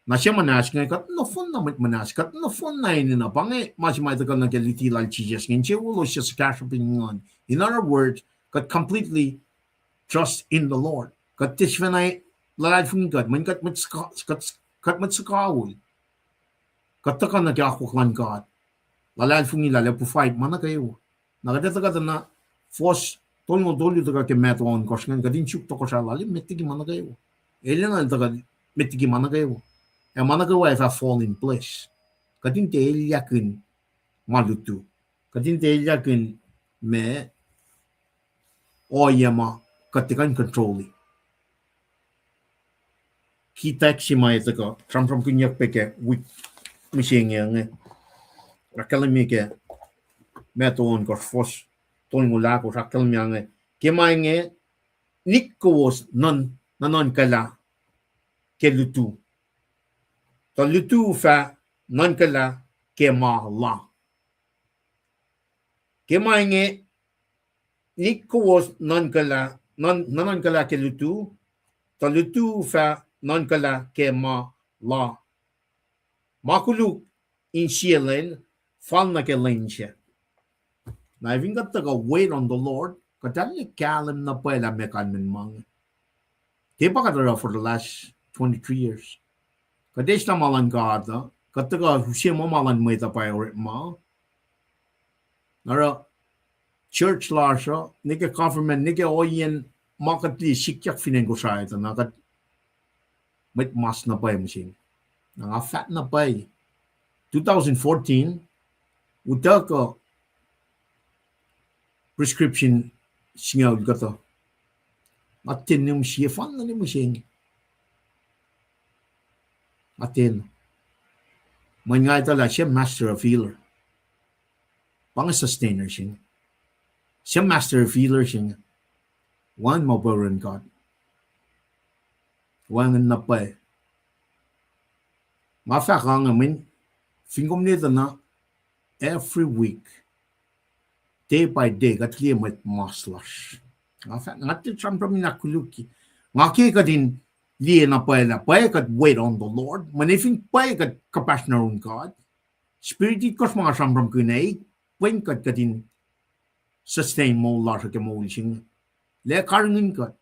Na sie muhnahs inge, kuht nohfohn na mwet muhnahs, kuht nohfohn na enenuh, pa inge ma se ma tuhkuh nuh ke luti lal Jisus inge, insewowo suc suhkahsruhp in nguhn. In other words, kuht completely trust in the Lord. Kuht tiac sifacna luhlahlfongi kuht, mweyen kuht mwet suhka-, kuht, kuht mwet suhkawihl. Kuht tuhkuh nuh ke akwuck luhn God. Luhlahlfongi lah el ac provide ma nuh kwewa. Na kuht ac tuhkuh tuh na fuhs tolngoul tolu tuhkuh ke matwac ohnkohsr ingacn, kuht in suk tohkohsrahi lal, el met liki ma nuh kwewa. El enenuh el tuhkuh met liki ma nuh kwewa. Ac ma nuh kwewa ac fah fall in place. Kuht in tiac elyahkihn ma lutu. Kuht in tiac elyahkihn ma ohiyac ma kuht tiac kuh in control-i. Kitack se ma etuh kuh sramsramkihnyuck pac ke wik mihsenge inge. Ahkkahlwemye ke matwac ohnkohsr fuhs tolngoul ahkosr, ahkkahlwemye inge. Ke ma inge, nik kowos nuhn, nuhnuhnkuhlah ke lutu, tuh lutu fah nuhnkuhlah ke ma la. Ke ma inge, nik kowos nuhnkuhlah, nuhn-, nuhnuhnkuhlah ke lutu, tuh lutu fah nuhnkuhlah ke ma la. Ma koluk in sie lwen, fal nuh ke lwen sac. Na fin kuht tuhkuh wait on the Lord, kuht arlac kahlwem na pwacye lah meac kalmacn ma inge. Tiac pa kuht oruh for the last twenty-three years. Kuht eis na ma luhn God uh, kuht tuhkuh use muh ma luhn mwet uh pa orekma. Oruh church lasr uh, nuh ke government, nuh ke ohiyacn ma kuht liye sikyak fin acn Kosrae tuh na kuht mwet mas na pwacye mihsenge. Na nga fahk na pwacye. Two thousand fourteen, utuckuh prescription singucul kuhtuh. Nga ten nuh sie fan na nuh mihsenge. Nga ten. Mweyen nga etuh lah sie master of healer. Pa inge sustainer se inge. Sie master of healer se inge. Wacngihn ma pwacye yurin God. Wacngihn na pwacye. Nga fahk inge mweyen fin kom ne tuh na every week, day by day, kuht liye mwet mas lasr. Nga fahk, nga tiac sramsram in ahkkolukye. Nga ke kuht in liye na pwacye lah pwacye kuht wait on the Lord. Mweyen fin pwacye kuht kuhpahsr nuh yurin God, Spirit itkohsr ma nga sramsramkihn ah, pweng kuht kuht in sustain moul lasr uh ke moul se inge. Lah karihngihn kuht.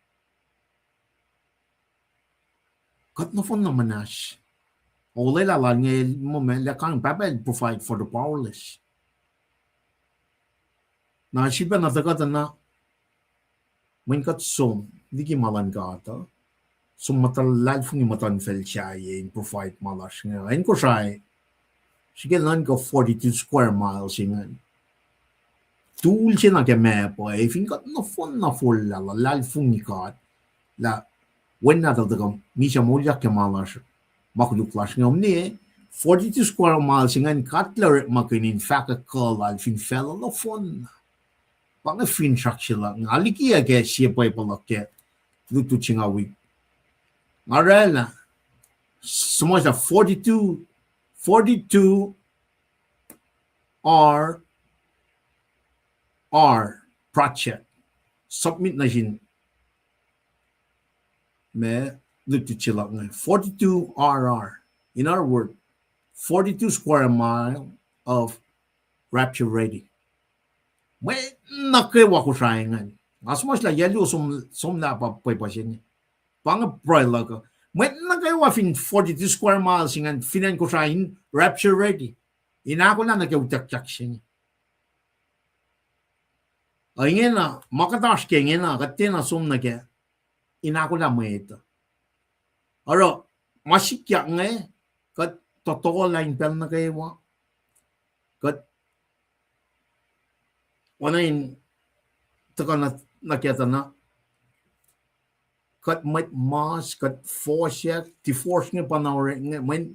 Kuht nohfohn na muhnahs. Olwelah lal inge muh ma lah karihngihn Pahpah El provide for the powerless. Na sifilpac na tuhkuh tuh na mweyen kuht som liki ma luhn God uh, som muhta luhlahlfongi muhtuhnfacl sahyac in provide ma lasr inge. Acn Kosrae, srihke nuhnkuh forty-two square miles ingacn. Tul se na ke map uh, fin kuht nohfohn na forlah luhlahlfongi God lah Wen nahtuhl tuhkuh misac moulyak ke ma lasr, ma koluk lasr inge, omni forty-two square miles ingacn kuht lah orekmakihn in fahkwack kuh lal fin facluh nohfohn. Pa inge finsrak se luhk, nga likiyac ke sie pwepuh luhk ke lutlut se nga wi. Nga oraclah, suhmuhslah forty-two, forty-two R R project. Submit nuh sin ma lutlut se luhk inge. Forty-two R R. In other words, forty-two square mile of rapture ready. Mwet nuh kwewa Kosrae ingacn. Nga suhmuhslah yac luo som, somlah pa pwepuh se inge. Pa inge pruhe luhk uh. Mwet nuh kwewa fin forty-two square miles ingacn fin acn Kosrae in rapture ready. In ahkolah nuh ke utuckyak se inge. Ingena, ma kuht oasr ke ingena, kuht tiacna som nuh ke in ahkolah mwet uh. Oruh, ma sikyak inge, kuht tohtohlah in pacl nuh kwewa. Kuht oacna in tuhkuh nuh, nuh ke tuh na kuht mwet mas, kuht fohsack, divorce inge pa na orek inge, mweyen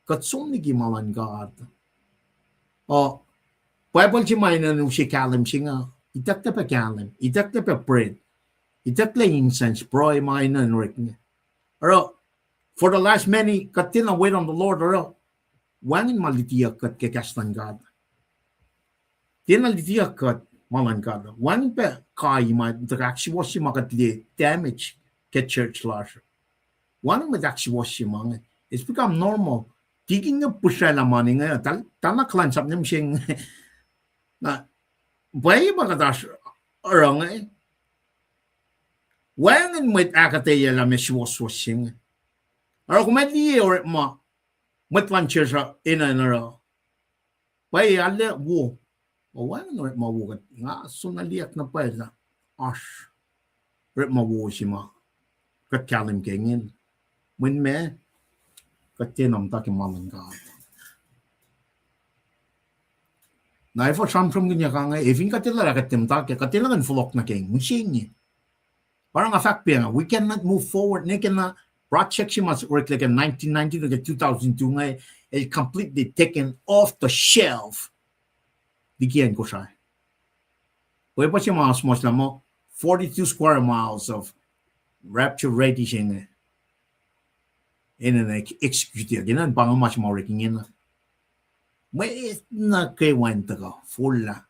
kuht som liki ma luhn God. Uh, Bible se ma enenuh use kahlwem se inge, itucklac pac kahlwem, itucklac pac bread, itucklac incense, pruhe ma enenuh orek inge. Oruh, for the last many, kuht tiacna wait on the Lord, oruh, wacngihn ma lutiyuck kuht ke kahs luhn God. Tiacna lutiyuck kuht ma luhn God. Wacngihn pac kai ma tuhkuh ahksuwohsye ma kuht liye damage ke church lasr. Wacngihn mwet ahksuwohsye ma inge. It's become normal. Tikin inge pihsraclah mani inge, tal, tal na kuhlwacnsap ne mihsenge. Na, pwacye pa kuht oasr oruh inge. Wacngihn mwet ahkuhtweyac lah ma suwohswohs se inge. Oruh kom ac liye orekma, mwet luhn church uh enenuh in oruh. Pwacye arlac wo. Wacngihn orekma wo kuht, nga soenna liyak na pwacye lah oasr orekma wo se ma kuht kahlwem ke ingena. Mweyen ma, kuht tiacna muhta ke ma luhn God. Na efuh sramsramkihnyuck inge, efin kuht etuh lah kuht tiac muhta ke, kuht tiacna kuh in fohlohk nuh ke mihsenge. Pa oruh nga fahk pac inge, we cannot move forward. Ne ke na project se ma oreklac ke nineteen ninety nuh ke two thousand two inge, el completely taken off the shelf liki acn Kosrae. Pwepuh se ma suhmuhslah muh forty-two square miles of rapture ready se inge. Enenuh execute, enenuh pa inge ma se ma orek ingena. Mwet nuh kwewa in tuhkuh forlah,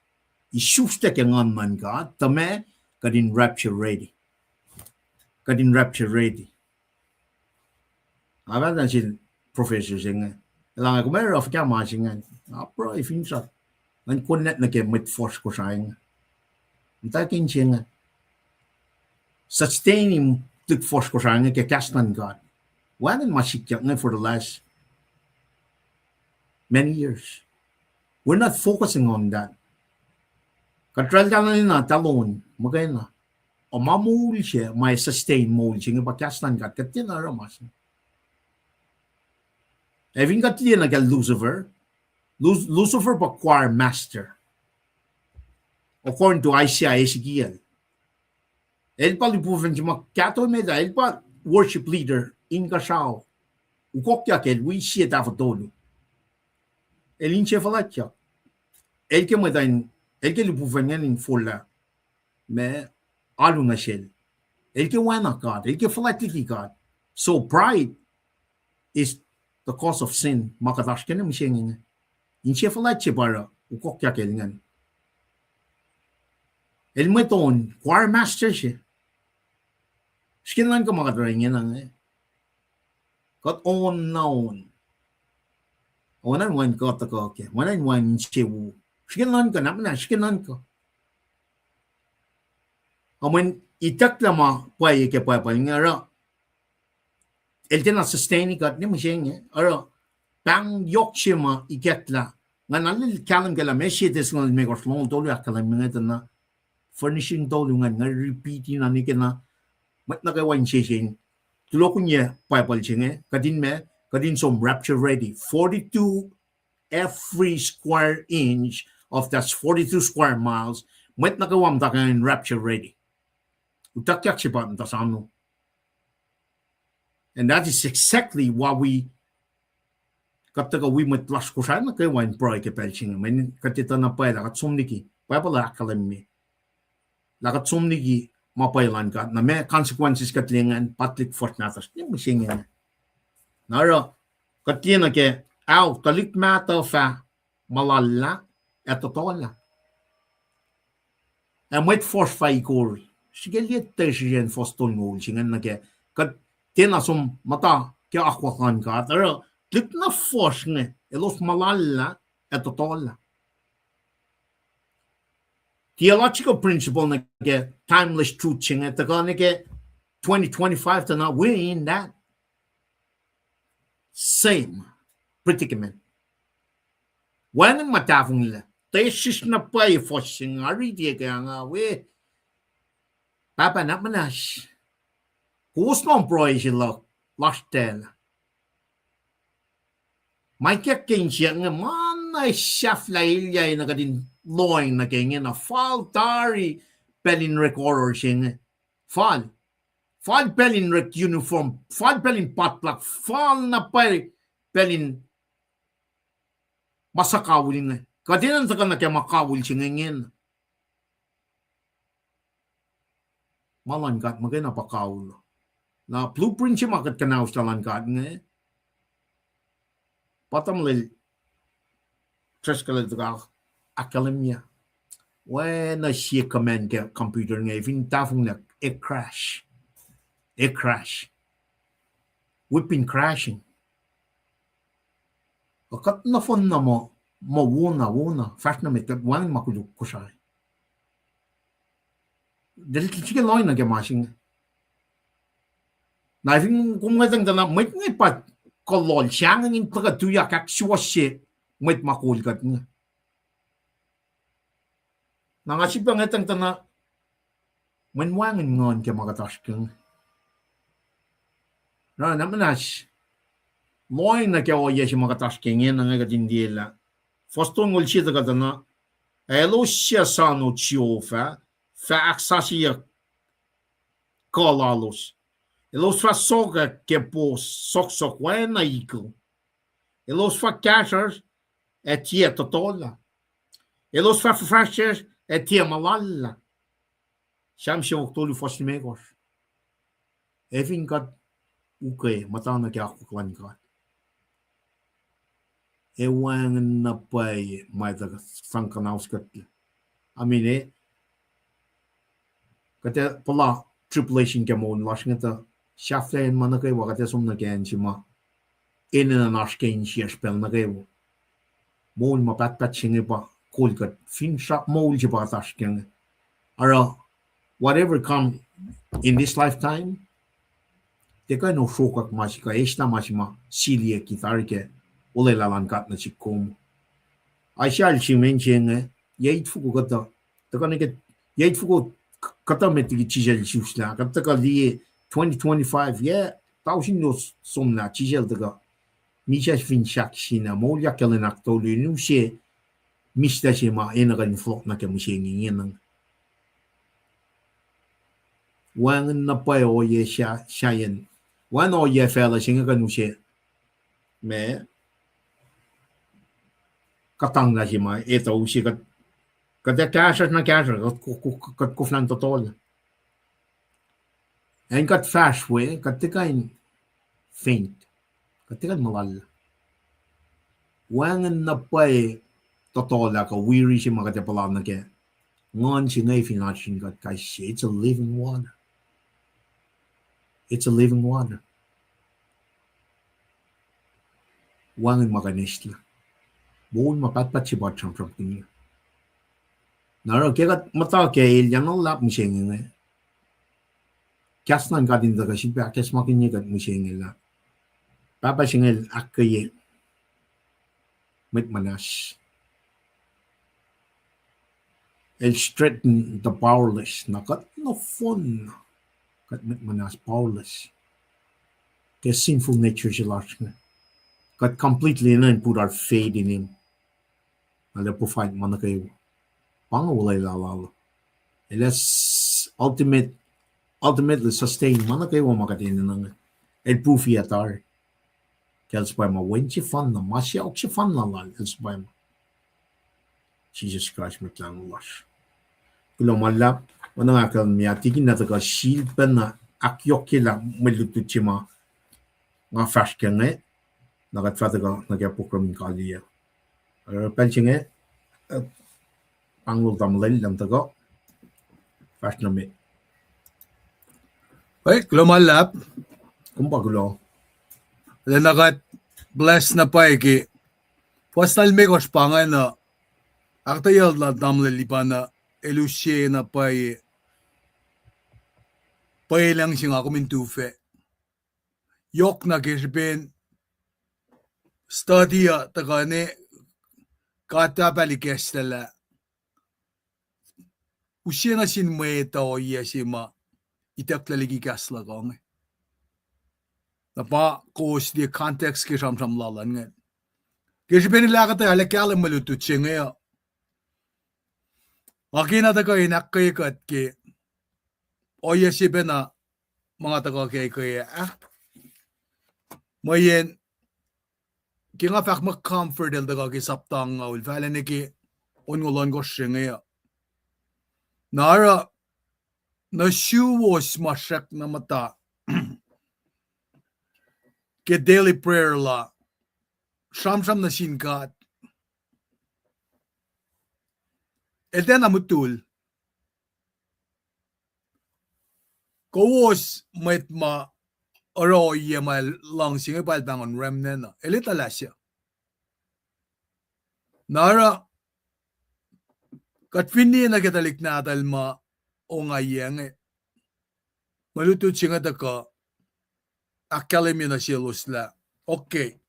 isuslac ke nguhn luhn God, tuh ma, kuht in rapture ready. Kuht in rapture ready. Nga fahk nuh sin professor se inge, elan, kom ac oruh fuhkah ma se inge? Nga pruhe finsrak, ngan connect nuh ke mwet fuhsr Kosrae inge, muhtwacwacack se inge, sustain mwet fuhsr Kosrae inge ke kahs luhn God. Wacngihn ma sikyak inge for the last many years. We're not focusing on that. Kuht oraclah na talon muhkwena. Ac ma moul se, ma sustain moul se inge pa kahs luhn God, kuht tiacna oruh ma se. Ac fin kuht liye nuh ke Lucifer, Lu-, Lucifer pa choir master, according to Isaiah, Ezekiel. El pa lihpufacn se ma kahto met ah, el pa worship leader inkuhsrao. Ukokyak el wi sie tahfuh tolu. El insefuhlwactyak. El ke mwet in, el ke lihpufacn ingacn in forlah ma alu nuh sel. El ke oacna God, el ke fuhlwact liki God. So pride is the cause of sin, ma kuht oasr ke nuh mihsenge inge. Insefuhlwact se pa oruh ukokyak el ingacn. El mwet on, choir master se. Srihke nuhnkuh ma kuht oruh ingena inge. Kuht on na on. Oacna in wacngihn kuh tuhkuh kac, oacna in wacngihn insewowo. Srihke nuhnkuh, na muhnahs srihke nuhnkuh. Ac mweyen itucklac ma pwacye ke Bible inge oruh el tiacna sustain kuht nuh mihsenge, oruh pahng yohk se ma ikacklah. Nga na lil kahlwem ke lah ma sie Thessalonians limekohsr, longoul tolu ahkkahlwemye inge tuh na furnishing tolu ingacn nga repeat-i na nwe ke na mwet nuh kwewa insese in tulokihnye Bible se inge, kuht in ma, kuht in som rapture ready. Forty-two, every square inch of that forty-two square miles, mwet nuh kwewa muhta ke in rapture ready. Utuckyak se pa muhta sano. And that is exactly why we, kuht tuhkuh wi mwet lasr Kosrae nuh kwewa in pruhe ke pacl se inge, mweyen kuht etuh na pwacye lah kuht som liki, Bible ahkkahlwemye lah kuht som liki ma pwacye luhn God, na ma consequences kuht liye ingacn, patlik fuhsr nahtuhsr nuh mihsenge inge. Na oruh kuht liye nuh ke, ao, tuhlihk mahtuh fah mulallah ac tohtohlah. Ac mwet fuhsr fah ikori. Srihke liye tuh srihsrihk in fuhs tolngoul se ingacn nuh ke, kuht tiacna som muhta ke akwuck luhn God. Oruh tuhlihk na fuhsr inge, elos mulallah ac tohtohlah. Theological principle nuh ke timeless truth se inge tuhkuh nuh ke twenty twenty-five tuh na we're in that same predicament. Wacngihn ma tahfonglac. Tuh srihsrihk na pwacye fuhs se inge, nga riti ke nga we, Pahpah na muhnahs, kowos lohng pruhe se luhk lasr tacl. Ma ikack ke insiyuck inge, ma na sahflah elyah na kuht in lohng nuh ke ingena, fal tari pacl in orek oruh se inge. Fal. Fal pacl in orek uniform, fal pacl in potluck, fal na pwacye pacl in ma suhkawihl inge. Kuht enenuh tuhkuh nuh ke ma kawihl se inge ingena. Ma luhn God muhkwena pa kawihl. Na blueprint se ma kuht kuhnahoslah luhn God inge, pa tamuhlwel Driscoll el tuhkuh ahkkahlwemye. Oacna sie command ke computer inge, fin tahfonglac, e crash. E crash. We've been crashing. Kuht nohfohn na muh, muh wona, wona, fahsr nuh met kuht wacngihn ma koluk Kosrae. Del srihke lohng nuh ke ma se inge. Na fin kom ngwetacng tuh na mwet inge pa kuh lal sahngweng in tuhkuh tuyak ahksuwohsye mwet ma kol kuht inge. Na nga sifilpac ngwetacng tuh na mweyen wacngihn nguhn ke ma kuht oasr ke inge. Na, na muhnahs, lohng nuh ke ohiyac se ma kuht oasr ke inge, na nga kuht in liyelah. Fuhs tolngoul sie tuh kuht na, ac elos suc soano Jehovah, fah ahksasucye kuh lalos. Elos fah sokwack ke pos soksok oacna eagle. Elos fah kahsruhsr ac tiac tohtohlah. Elos fah fuhfahsryucsr ac tiac mulallah. Sam siofok tolu fuhs limekohsr. Ac fin kuht ukwe muhta nuh ke akwuck luhn God, ac wacngihn na pwacye ma tuh sang kuhnahoskuhtlac. I mean, e, kuht ac puhla tribulation ke moul lasr inge tuh sahflahiyacn ma nuh kwewa, kuht ac som nuh ke acn se ma enenuh in oasr ke insiyacsr pacl nuh kwewa. Moul ma pahtpaht se inge pa kol kuht, finsrak moul se pa kuht oasr ke inge. Oruh, whatever come in this lifetime, Tiac kuh in osrokwack ma se kuh eslah ma se ma siliyucki tari ke olwelah luhn God nuh sihk kom. Isaiah el srihke mihsenge, yac itfoko kuhtuh, tuhkuh nuh ke, yac itfoko kuhtuh met liki Jisus el isuslah, kuht tuhkuh liye twenty twenty-five, yac tausin somlah Jisus el tuhkuh misac fin sahk sina, moulyak ke lwen ahktolu in use mihslac se ma enenuh kuh in fohlohk nuh ke mihsenge ingena. Wacngihn na pwacye ohiyac sa-, sahyacn. Wacngihn ohiyac facluh se inge kuh in use ma kuhtanglah se ma etuh use kuht, kuht ac kahsruhsr na kahsruh, kuht ko-, ko-, kuht koflah in tohtohlah. Acn kuht fahsr we, kuht tiac kuh in faint. Kuht tiac kuh in muhlahllahlah. Wacngihn na pwacye tohtohlah kuh weary se ma kuht ac puhla nuh kac. Nguhn se inge fin oasr in kuht kais sie, it's a living water. It's a living water. Wacngihn ma kuh in eslah. Moul ma pahtpaht se pa sramsramkihn. Na oruh ke kuht muhta ke elyah na luhlahp mihsenge inge, kahs luhn God in tuhkuh sifilpac ahkacsmakihnye kuht mihsenge lah Pahpah se inge el ahkkweye mwet muhnahs. El strengthen the powerless. Na kuht nohfohn, kuht mwet muhnahs powerless ke sinful nature se lasr inge. Kuht completely enenuh in put our faith in him. Na el ac provide ma nuh kwewa. Pa inge olwelah lal. El ac s-, ultimate, ultimately sustain ma nuh kwewa ma kuht enenuh inge. El prove-i tari. Ke el suhpwacma wen sefanna, ma sacohk sefanna lal, el suhpwacma. Jisus Kraist Mwet Lahngo lasr. Kuloh ma luhlahp, oacna nga ahkkahlwemye, tikin na tuhkuh sifilpacna ahkyohkyelah mwe lutlut se ma nga fahsr kac inge, na kuht fah tuhkuh nuh ke program in kaliyac. Oruh pacl se inge, eh, pahngol tamuhlwel lah tuhkuh fahsr nuh met. Eh, kuloh ma luhlahp. Kom pa kuloh. Lwelah kuht bless na pwacye ke fuhs na limekohsr pa inge na, ahkuhtweyac lal tamuhlwel Lipan, el use na pwacye pwelucng se nga kom in tufac. Yohk na ke srihpen study uh tuhkuh ne, God Pahpah el ikacslah lah use nuh sin mwet uh ohiyac se ma itucklac liki kahs luhk uh inge. Na pa kowos liye context ke sramsram lal an inge. Ke srihpen el ahkuhtweyac lah kahlwem mwe lutlut se inge uh, nga kena tuhkuh in ahkkweye kuht ke ohiyac se pacna ma nga tuhkuh ke kweye ah. Mweyen ke nga fahk muh comfort el tuhkuh ke sapta angngaul, fahlac nuh ke onngoul ohnkohsr se inge uh. Na oruh nuh suwos ma srackna muhta ke daily prayer la, sramsram nuh sin God, el tiacna mutul. Kowos mwet ma oruh ohiyac ma el luhngse inge pa el pahngon remnant uh, el etuh lah suc. Na oruh kuht fin liye nuh ke tuhlihk nahtuhl ma ongaiyac inge, mwe lutlut se inge tuhkuh ahkkahlwemye nuh selos lah, okay,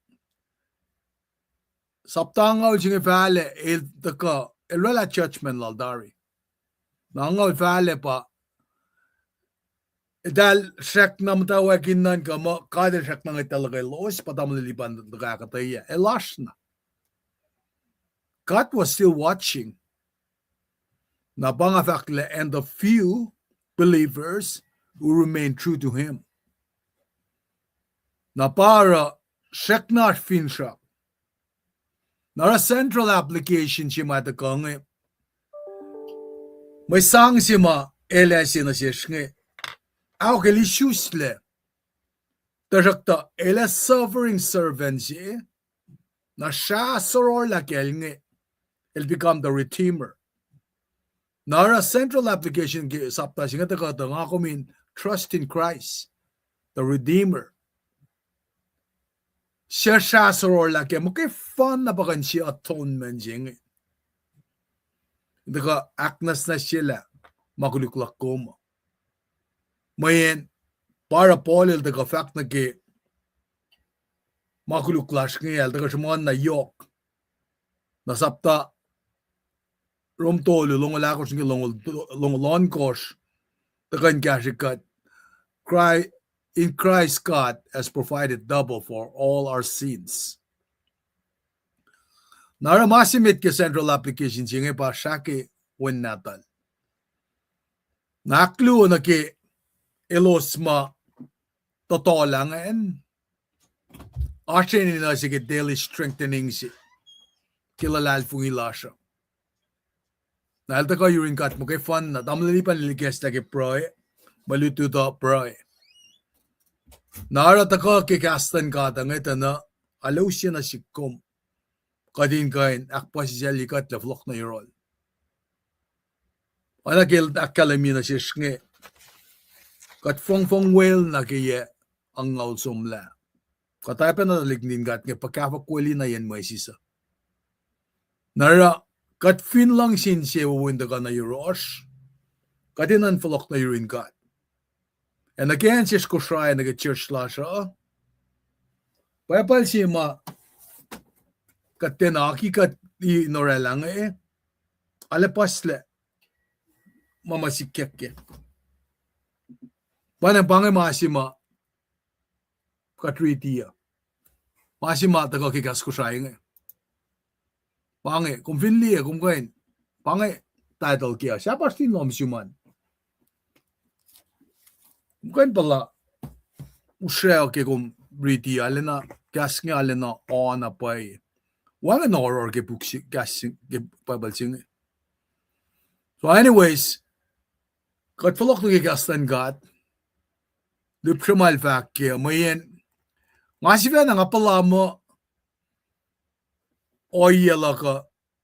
sapta angngaul se inge fahlac el tuhkuh, el oraclah judgment lal tari. Na angngaul fahlac pa eltahl srackna muhtwacwacack in nuhnkuh muh God el srackna ngwetlah luhkwelos, pa tamuhlwel Lipan tuhkuh ahkuhtweyac, el oasr na. God was still watching. Na pa nga fahk lah, and the few believers who remain true to him. Na pa oruh srackna oasr finsrak. Na oruh central application se ma tuhkuh inge, mwe sang se ma el ase nuh sesr inge, ahok, el isuslac. Tuhsruhktuh el ac suffering servant se, na srah sororlah kacl inge, el become the redeemer. Na oruh central application ke sapta se inge tuhkuh tuh nga kom in trust in Christ, the redeemer. Suc srah sororlah kac, muhkwena na pa kuh in sie atonement se inge, tuhkuh ahknwacsnwacsyelah ma koluk luhk kom uh. Mweyen Pa oruh Paul el tuhkuh fahk nuh ke ma koluk lasr inge, el tuhkuh sruhmuhn na yohk. Na sapta Rom tolu, longoul ahkosr nuh ke longoul, longoul ohnkohsr, tuhkuh in kahsrwe kuht, Christ, in Christ God has provided double for all our sins. Na oruh ma se met ke central application se inge pa srah ke wen nahtuhl. Na ahkluo nuh ke elos ma tohtohlah ingacn, oasr enenuh se ke daily strengthening se ke luhlahlfongi lasr uh. Na el tuhkuh yurin God muhkwena, tamuhlwel Lipan el ikacslah ke pruhe, mwe lutlut uh pruhe. Na oruh tuhkuh ke kahs luhn God uh inge tuh na, arlac use nuh sihk kom, kuht in kuh in ahkpuhsisaclye kuht lah fohlohk nuh yohrohl. Oacna ke el ahkkahlwemye nuh sesr inge, kuht fongfong wel nuh ke yac angngaul somlah. Kuht oacyacpac na tuhlihk nuhtin God inge puhkahfuhkwelihk nuh yen mwesis uh. Na oruh, kuht fin luhngse insewowo in tuhkuh nuh yohrohsr, kuht enenuh in fohlohk nuh yurin God. Ac nuh ke acn sesr Kosrae nuh ke church lasr uh, Bible se ma kuht tiacna aki kuht in oraclah inge, arlac puhslac ma ma sikyak ke. Pa na pa inge ma se ma kuht riti uh. Ma se ma tuhkuh ke kahs Kosrae inge. Pa inge, kom fin liye, kom kuh in, pa inge title ke uh, sahp oasr in lohm sum an. Kom kuh in puhla usra ke kom riti, arulacna, kahs inge arulacna oan na pwacye. Wacngihn oruh ke puk se, kahs se, ke Bible se inge. So anyways, kuht fohlohk nuh ke kahs luhn God, lihpsre ma el fahk ke, mweyen, nga sifacna nga puhla muh ohiyac luhk uh,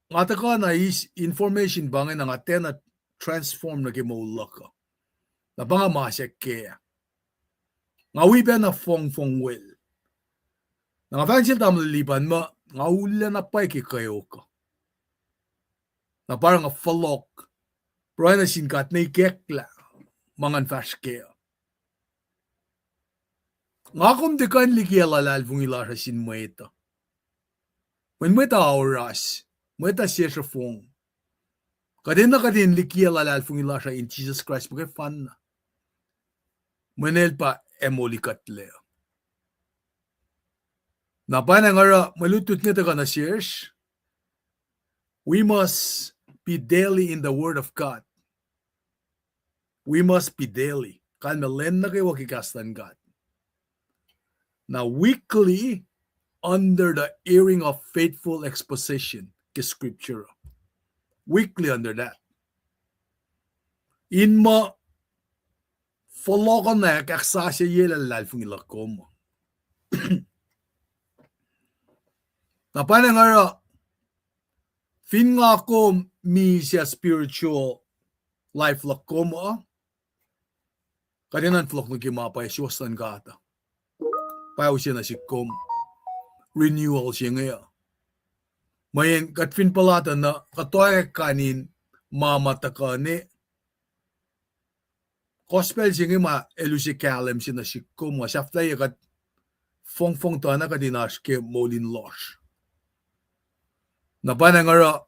nga tuhkuh na eis information pa inge na nga tiacna transform nuh ke moul luhk uh. Na pa nga ma se ke, nga wi pacna fongfong wel. Na nga fahk nuh sel tamuhlwel Lipan muh, nga ullac na pwacye ke kweok uh. Na pa oruh nga fohlohk, pruhe nuh sin God na ikacklah ma ngan fahsr kac. Nga kom tiac kuh in likiyac luhlahlfongi lasr uh sin mwet uh. Mweyen mwet uh aoras, mwet uh sesr fong. Kuht enenuh kuht in likiyac luhlahlfongi lasr uh in Jisus Kraist muhkwena. Mweyen el pa ac molikuhtlac. Na pa na nga oruh mwe lutlut inge tuhkuh nuh sesr, we must be daily in the word of God. We must be daily. Kalmac lwen nuh kwewa ke kahs luhn God. Na weekly under the hearing of faithful exposition ke scripture. Weekly under that. In muh fohlohkohnak ahksasucye luhlahlfongi luhk kom. Na pa na nga oruh fin nga kom misac spiritual life luhk kom uh, kuht enenuh in fohlohk nuh ke ma pwacye suwohs luhn God uh. Pa use nuh sihk kom renewal se inge uh. Mweyen kuht fin puhla tuh na kuhtuh kain in ma ma tuhkuh ne gospel se inge ma el use kahlwem se nuh sihk kom uh, sahflahiyac kuht fongfong tuh na kuht in oasr ke moul in lohsr. Na pa na nga oruh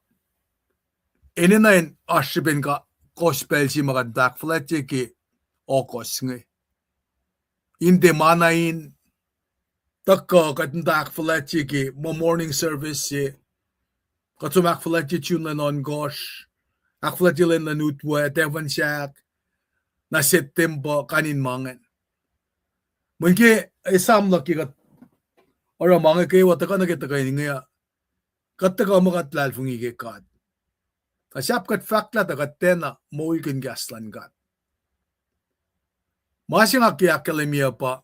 enenuh in oasr srihpen gospel se ma kuht in ahkfuhlwactye ke ohkohs inge. In tiac ma na in tuhkuh kuht in ahkfuhlwactye ke ma morning service se, kuht som ahkfuhlwactye June lwen ohnkohsr, ahkfuhlwactye lwen luhn utwe, Tafan Sahk, na September, kain in ma ingacn. Mweyen ke esam luhk ke kuht oruh ma inge kwewa tuhkuh nuh ke tuhkuh inge uh, kuht tuhkuh muh kuht luhlahlfongi ke God. Na sahp kuht fahk lah tuh kuht tiacna moulkihn kahs luhn God. Ma se nga ke ahkkahlwemye pa,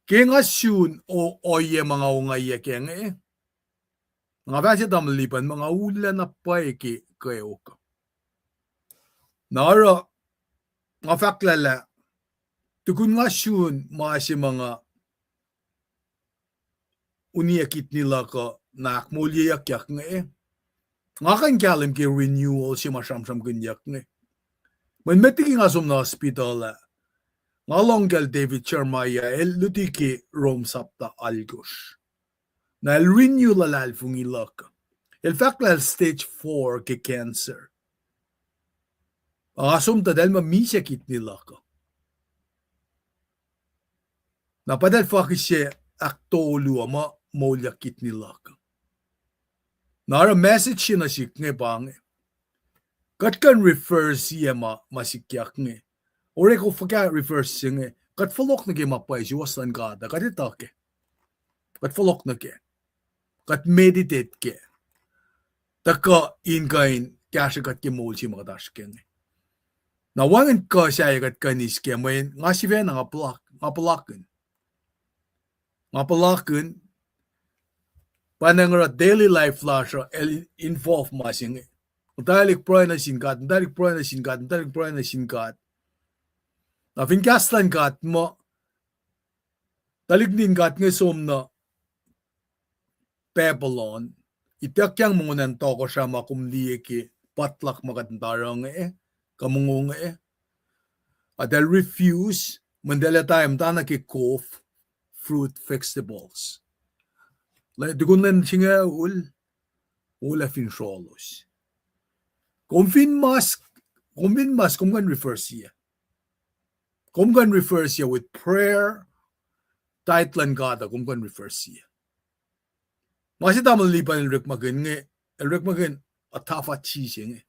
ke nga sun o-, ohiyac ma nga ongaiyac kac inge, nga fahk nuh sel tamuhlwel Lipan muh nga ullac na pwacye ke kweok. Na oruh nga fahk lah lah, tukun nga sun ma se ma nga uniyac kidney luhk uh na ahkmoulyeyuckyak inge, nga kuh in kahlwem ke renewal se ma sramsramkihnyuck inge. Mweyen met liki nga som nuh hospital ah, Nga lohng kacl David Jeremiah, el luti ke Rome sapta alkosr. Na el renew luhlahlfongi luhk. El fahk lah el stage four ke cancer. Ac nga som tuh eltahl muh misac kidney luhk uh. Na pa eltahl fakihsye ahktolu uh muh moulyak kidney luhk uh. Na oruh message se nuh sihk inge pa inge. Kuht kuh in reverse-ye ma, ma sikyak inge. Orek, kom fuhkah reverse se inge? Kuht fohlohk nuh ke ma pwacye suwohs luhn God uh, kuht etuh kac. Kuht fohlohk nuh kac. Kuht meditate kac. Tuhkuh in kuh in kahsrwe kuht ke moul se ma kuht oasr kac inge. Na wacngihn kuh sahyac kuht kuh in eis kac, mweyen nga sifacna nga puhlak-, nga puhlakihn. Nga puhlakihn, pa na nga oruh daily life lasr uh el involve ma se inge. Muhtwacwacack pruhe nuh sin God, muhtwacwacack pruhe nuh sin God, muhtwacwacack pruhe nuh sin God. Na fin kahs luhn God muh, tuhlihk nuhtin God inge som nuh Babylon, ituckyang mongo in tohkohsrah ma kom liye ke potluck ma kuht muhta oruh inge, kuh mongo inge. Ac eltahl refuse, mweyen eltahl etuh muhtana ke kof, fruit, vegetables. Lah tukun lwen singucul, olah fin srolos. Kom fin mas, kom fin mas, kom kuh in reverse-ye. Kom kuh in reverse-ye with prayer, tithe luhn God uh, kom kuh in reverse-ye. Ma se tamuhlwel Lipan el orekmakihn inge, el orekmakihn a tafat sise inge.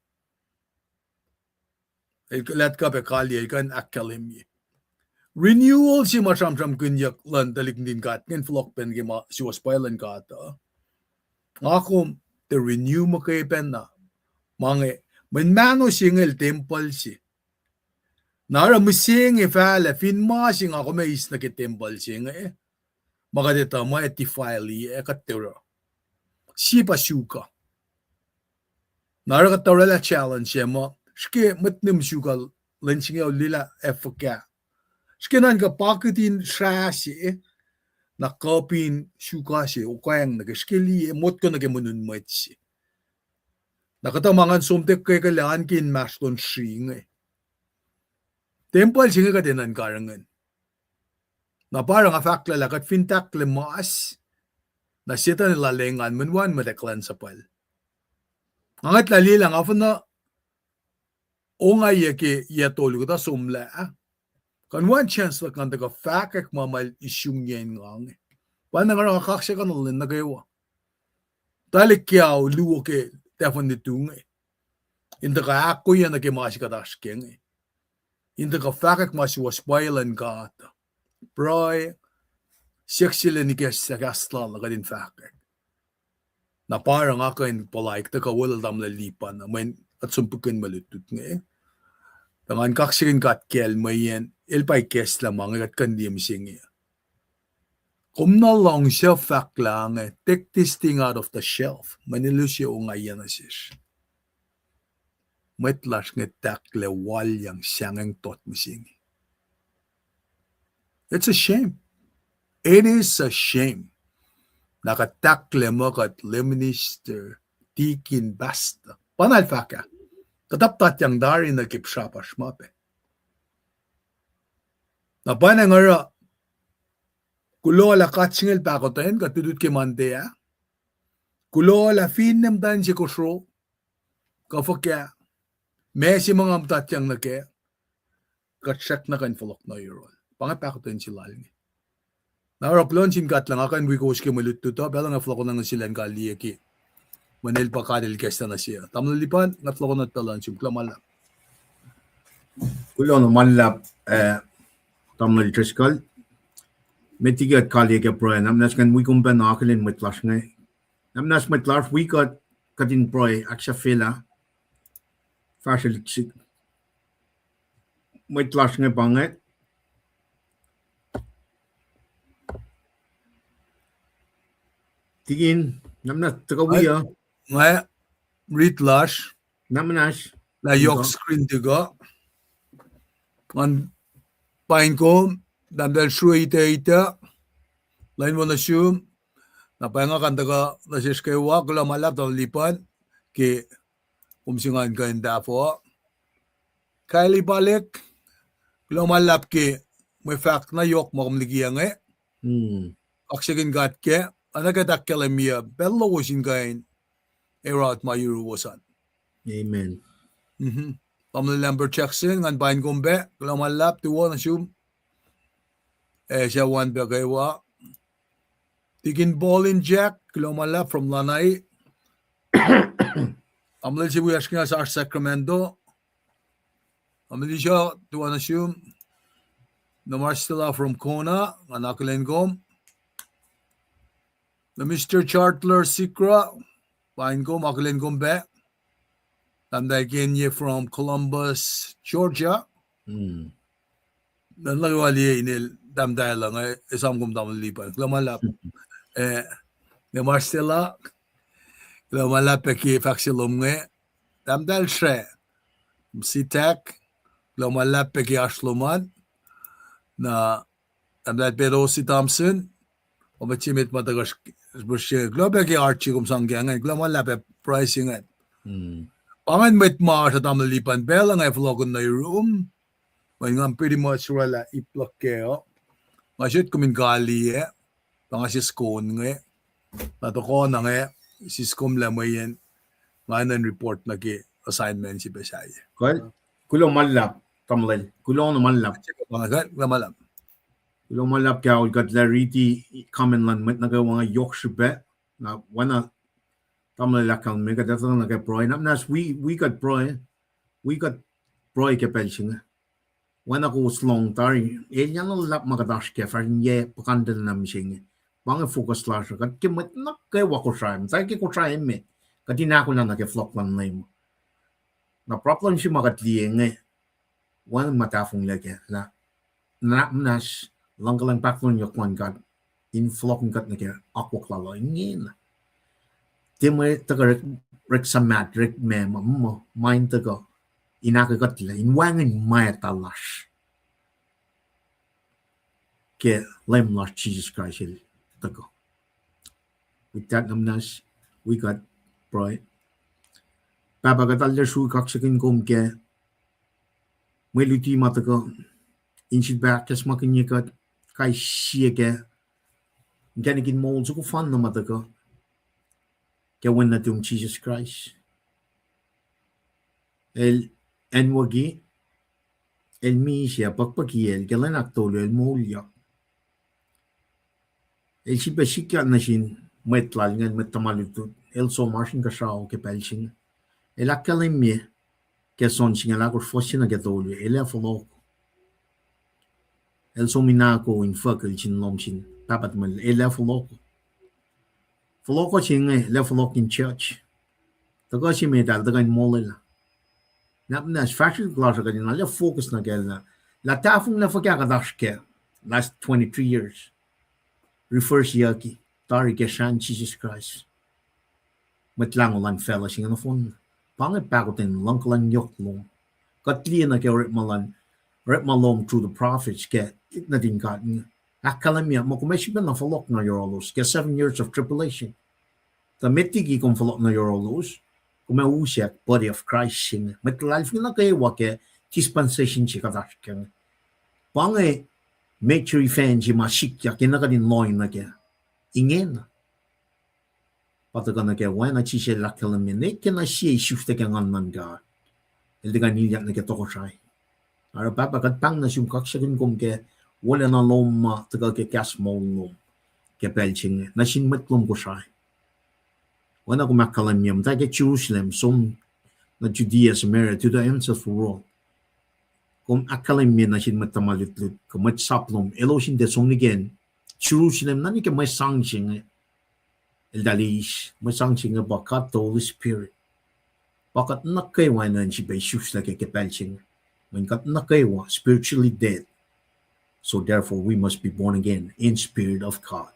El kuh lah kuh pac kaliyac, el kuh in ahkkahlwemye. Renewal se ma sramsramkihnyuck luhn tuhlihk nuhtin God inge in fohlohkpacna ke ma suwohs pwacye luhn God uh. Nga kom tiac renew muhkwena. Ma inge, mweyen mahno se inge el tempuhl se. Na oruh mihsenge fahlah fin ma se nga kom eis nuh ke tempuhl se inge, ma kuht etuh muh ac defile-i ac kuht tiac oruh. Sie pa suka. Na oruh kuht tuh oraclah challenge se muh, srihke mwet nihm suka lwen singucul liye lah ac fuhkah. Srihke nuhnkuh pakitin srah se, na kuhpin suka se, okacng nuh ke srihke liye, motko nuh ke monun mwet se. Na kuhtuh ma ngan som tiac kwekelac an ke inmahsrlon sri inge. Tempuhl se inge kuht enenuh in karihngihn. Na pa oruh nga fahk lah kuht fin tahklac mas, na Setan el lal engan mweyen wacngihn mwet ac kuhlwacnsapuhl. Nga ngwetlah liye lah nga fin ongaiyac ke yac tolu kuhtuh somlah, kuh in wacngihn chance luhk ngan tuhkuh fahkwack ma ma el isungiyacn nga inge. Pa na nga oruh nga kaksakihnuhl lwen nuh kwewa. Tuhlihk kwewa luo ke tahfuhn lutu inge. In tuhkuh ahkwoye nuh ke ma se kuht oasr kac inge. In tuhkuh fahkwack ma suwohs pwacye luhn God. Pruhe, siyuck sel in ikacslah kahs lal uh kuht in fahkwack. Na pa oruh nga kuh in puhlaik tuhkuh welul tamuhlwel Lipan uh, mweyen kuht som pihkihn mwe lutlut inge. Tuh ngan kaksakihn God kacl mweyen el pa ikacslah ma inge kuht kuh in liye mihsenge. Kom na luhngse fahklah inge, take this thing out of the shelf. Mweyen el use ongaiyac nuh sesr. Mwet lasr inge tahklac wal yang sahngweng tot mihsenge. It's a shame. It is a shame. Na kuht tahklac muh kuht lay minister, deacon, pastor. Pa na el fahk ah. Kuht aptatyang tari nuh ke pihsrapasr ma pac. Na pa na nga oruh, kuloh lah God singucul pahkotwen, kuht lutlut ke Monday ah. Kuloh lah finne muhtwacn se kosro, kuh fuhkah, ma se ma nga muhtatyang nuh kac, kuht srackna kuh in fohlohk nuh yohrohl. Pa inge pahkotwen se lal inge. Na oruh kuloh nuh sin God lah nga kuh in wi kowos ke mwe lutlut uh, pacl inge fohlohkohnacng nuh sel an kaliyac ke mweyen el pa God el ikacslah nuh se. Tamuhlwel Lipan, nga fohlohkohnacng pacl an sum, kuloh ma luhlahp. Kuloh na ma luhlahp, eh, Tamuhlwel Driscoll. Met liki kuht kaliyac ke pruhe, na muhnahs ngan wi kom pacna akihlen mwet lasr inge. Na muhnahs mwet lasr wi kuht, kuht in pruhe, ahksahfyelah. Fahsrwelihk sihk. Mwet lasr inge pa inge. Tikin, na muhnahs tuhkuh wi uh. Nga, rit lasr. Na muhnahs. Na yohk screen tuhkuh. Ngan paing kom, tahmtahel sruwe ite ite. Lain wo nuh sum. Na pa nga kuh in tuhkuh nuh sesr kwewa, kuloh ma luhlahp Tamuhlwel Lipan ke kom se ngan kuh in tahfuh. Kylie Palek, kuloh ma luhlahp ke mwe fahk na yohk ma kom likiyacnge. Kaksakihn God kac, oacna ke ahkkahlwemye pacl lowos in kuh in oruh ma yuruwos an. Amen. Tamuhlwel Lambert Jackson, ngan pain kom pac, kuloh ma luhlahp, tuwo nuh sum. Eh, suc wan pac kwewa. Tikin Paul in Jack, kuloh ma luhlahp from Lanai. Tamuhlwel se wiyacsr inge oasr Sacramento. Tamuhlwel Isha, tuwo nuh sum. Na Marcella from Kona, ngan akihlen kom. Na Mister Chartler Sikra, pain kom, akihlen kom pac. Tahmtahel Kenye from Columbus, Georgia. Na nuh kwewa liye inel tahmtahel uh, nge esam kom tamuhlwel Lipan. Kuloh ma luhlahp. Eh, na Marcella, kuloh ma luhlahp pac ke fahk se lom inge. Tahmtahel Sre, Sitak, kuloh ma luhlahp pac ke oasr lom an. Na tahmtahel Pelosi Thompson, o mwet se met ma tuhkuh, kuloh pac ke Archie kom sang ke ingacn, kuloh ma luhlahp pac pruhe se ingacn. Pa ingacn mwet ma oasr tamuhlwel Lipan pacl uh nga fohlohkihn nuh yurum, mweyen nga pretty much oraclah ip luhk kac uh. Nga sot kom in kaliyac, pa nga sisken inge, na tohkoh na inge, siskomlah mweyen nga enenuh in report nuh ke assignment se pac sahyac. Kuloh ma luhlahp, tamuhlwel. Kuloh na ma luhlahp. Kuloh ma luhlahp. Kuloh ma luhlahp ke aol kuht lah riti comment luhn mwet nuh kwewa, nga yohk srihpac. Na oacna tamuhlwel ahkkahlwemye, kuht etuh nuh ke pruhe. Na muhnahs wi, wi kuht pruhe, wi kuht pruhe ke pacl se inge. Oacna kowos lohng tari, elyah na luhlahp ma kuht oasr kac, fahsr in yac puhkantwen na mihsenge. Pa inge focus lasr uh, kuht ke mwet nuh kwewa Kosrae, muhta ke Kosrae emet, kuht in ahkolah nuh ke fohlohk luhn Leum. Na problem se ma kuht liye inge, oacna ma tahfonglac kac lah, na muhnahs luhngkuhlwacng pahkotwen yohk luhn God in fohlohk in kuht nuh ke akwuck lal uh ingena. Tiac mwe tuhkuh orek, orek suhmaht, orek meac, ma, ma, ma in tuhkuh in ahkkuhtlac, in wacngihn mwacta lasr ke Leum lasr Jisus Kraist el tuhkuh. With that, na muhnahs wi kuht pruhe. Pahpah, kuht arlac sruhi kaksakihn kom ke mwe luti ma tuhkuh, in sifilpac ahkacsmakihnye kuht kais sie ke inkacnek in moul soko fanna ma tuhkuh ke Wen nuhtum Jisus Kraist. El anwucki, el misac, pukpuki el ke lwen ahktolu el moulyak. El sifilpac sikyak nuh sin mwet lal ingacn, mwet tuhma lutlut, el som oasr inkuhsrao ke pacl se inge. El ahkkahlwemye ke John singucul ahkosr, fuhs se nuh ke tolu, el ac fohlohk. El som in ahko in fuhk el sin lohm sin Pahpah tuhmwacl, el ac fohlohk. Fohlohk se inge el ac fohlohk in church. Tuhkuh se met ah el tuhkuh in molwelah. Na muhnahs fahsrwelihk lasr uh kuht in arlac focus nuh kac lah, lah tahfonglac fuhkah kuht oasr kac last twenty-three years. Refreshyucki tari ke srahn Jisus Kraist, Mwet Lahngo luhn facluh se inge nohfohn. Pa inge pahkotwen luhngkuhlwacng yohk lom. Kuht liye nuh ke orekma luhn, orekma lom through the prophets ke nuhtin God inge. Ahkkahlwemye muh kom ac sifilpac na fohlohk nuh yohrohlos ke seven years of tribulation. Tuh met liki kom fohlohk nuh yohrohlos, kom ac usack body of Christ se inge, mwet luhlahlfongi nuh kwewa ke dispensation se kuht oasr kac inge. Pa inge major event se ma sikyak ke na kuht in lohng nuh kac ingena. Pa tuhkuh nuh ke oacna Jisus el ahkkahlwemye, ne ke na sie isuslac ke Nguhn luhn God, el tiac kuh in ilyak nuh ke tohkohsrahi. Oruh Pahpah, kuht pahng nuh sum, kaksakihn kom ke wolacna lom ma tuhkuh ke kahs moul lom ke pacl se inge nuh sin mwet lom Kosrae. Oacna kom ahkkahlwemye, muhta ke Jerusalem, som nuh Judea, Samaria, to the ends of the world. Kom ahkkahlwemye nuh sin mwet tuhma lutlut kuh mwet sap lom, elos in tiac som nuh ke Jerusalem, na nuh ke mwe sang se inge eltahl eis, mwe sang se inge pa God the Holy Spirit. Pa kuht nuh kwewa enenuh in sifilpac isuslac ke, ke pacl se inge, mweyen kuht nuh kwewa spiritually dead. So therefore we must be born again in spirit of God.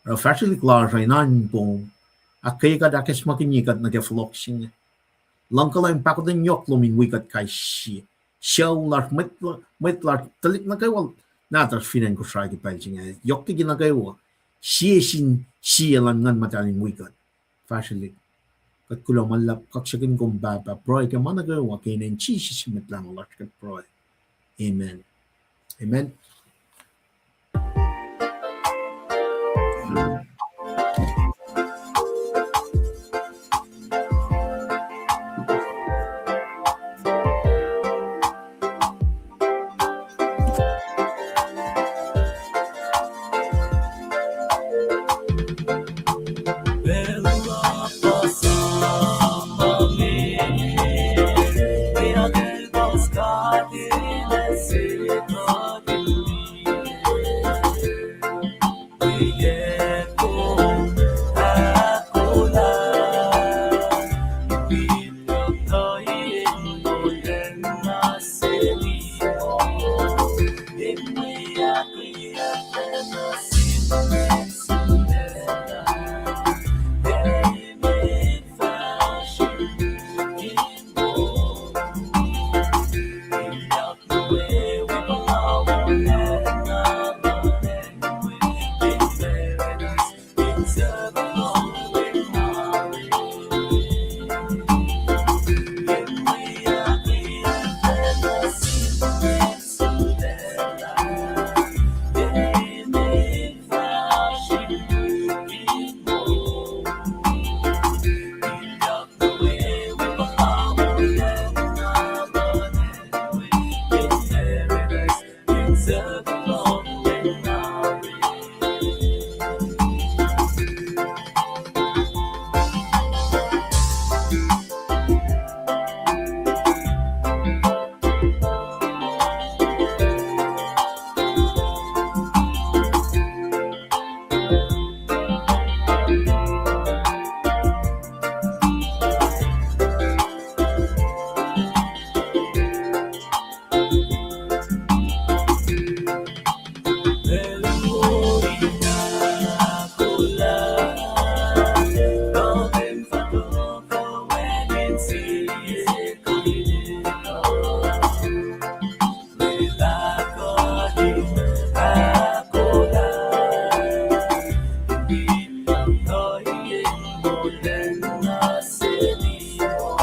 Oruh fahsrwelihk lasr uh in oan kom, ahkkweye kuht, ahkacsmakihnye kuht nuh ke fohlohk se inge. Luhngkuhlwacng pahkotwen yohk lom in wi kuht kais sie. Sucu lasr, mwet la-, mwet lasr, tuhlihk nuh kwewa nahtuhsr fin acn Kosrae ke pacl se inge, yohk liki nuh kwewa. Sie sin sie luhn Nguhn Muhtahl in wi kuht. Fahsrwelihk. Kuht kuloh ma luhlahp, kaksakihn kom Pahpah, pruhe ke ma nuh kwewa ke inen Jisus Mwet Lahngo lasr kuht pruhe. Amen. Amen. Olwelah se limo,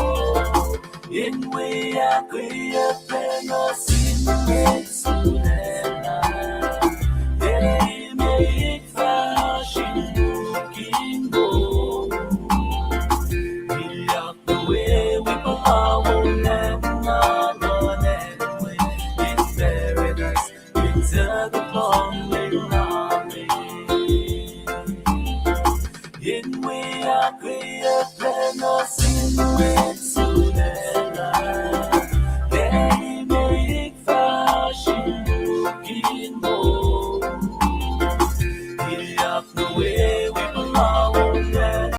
in wi ahkkweye pacna sin mwet sulaclah. Eimik fahsr in lukingom, ilyak nuh we wi puhla wolacna luhn acn we in paradise. In wi ahkkweye pacna sin mwet sulaclah.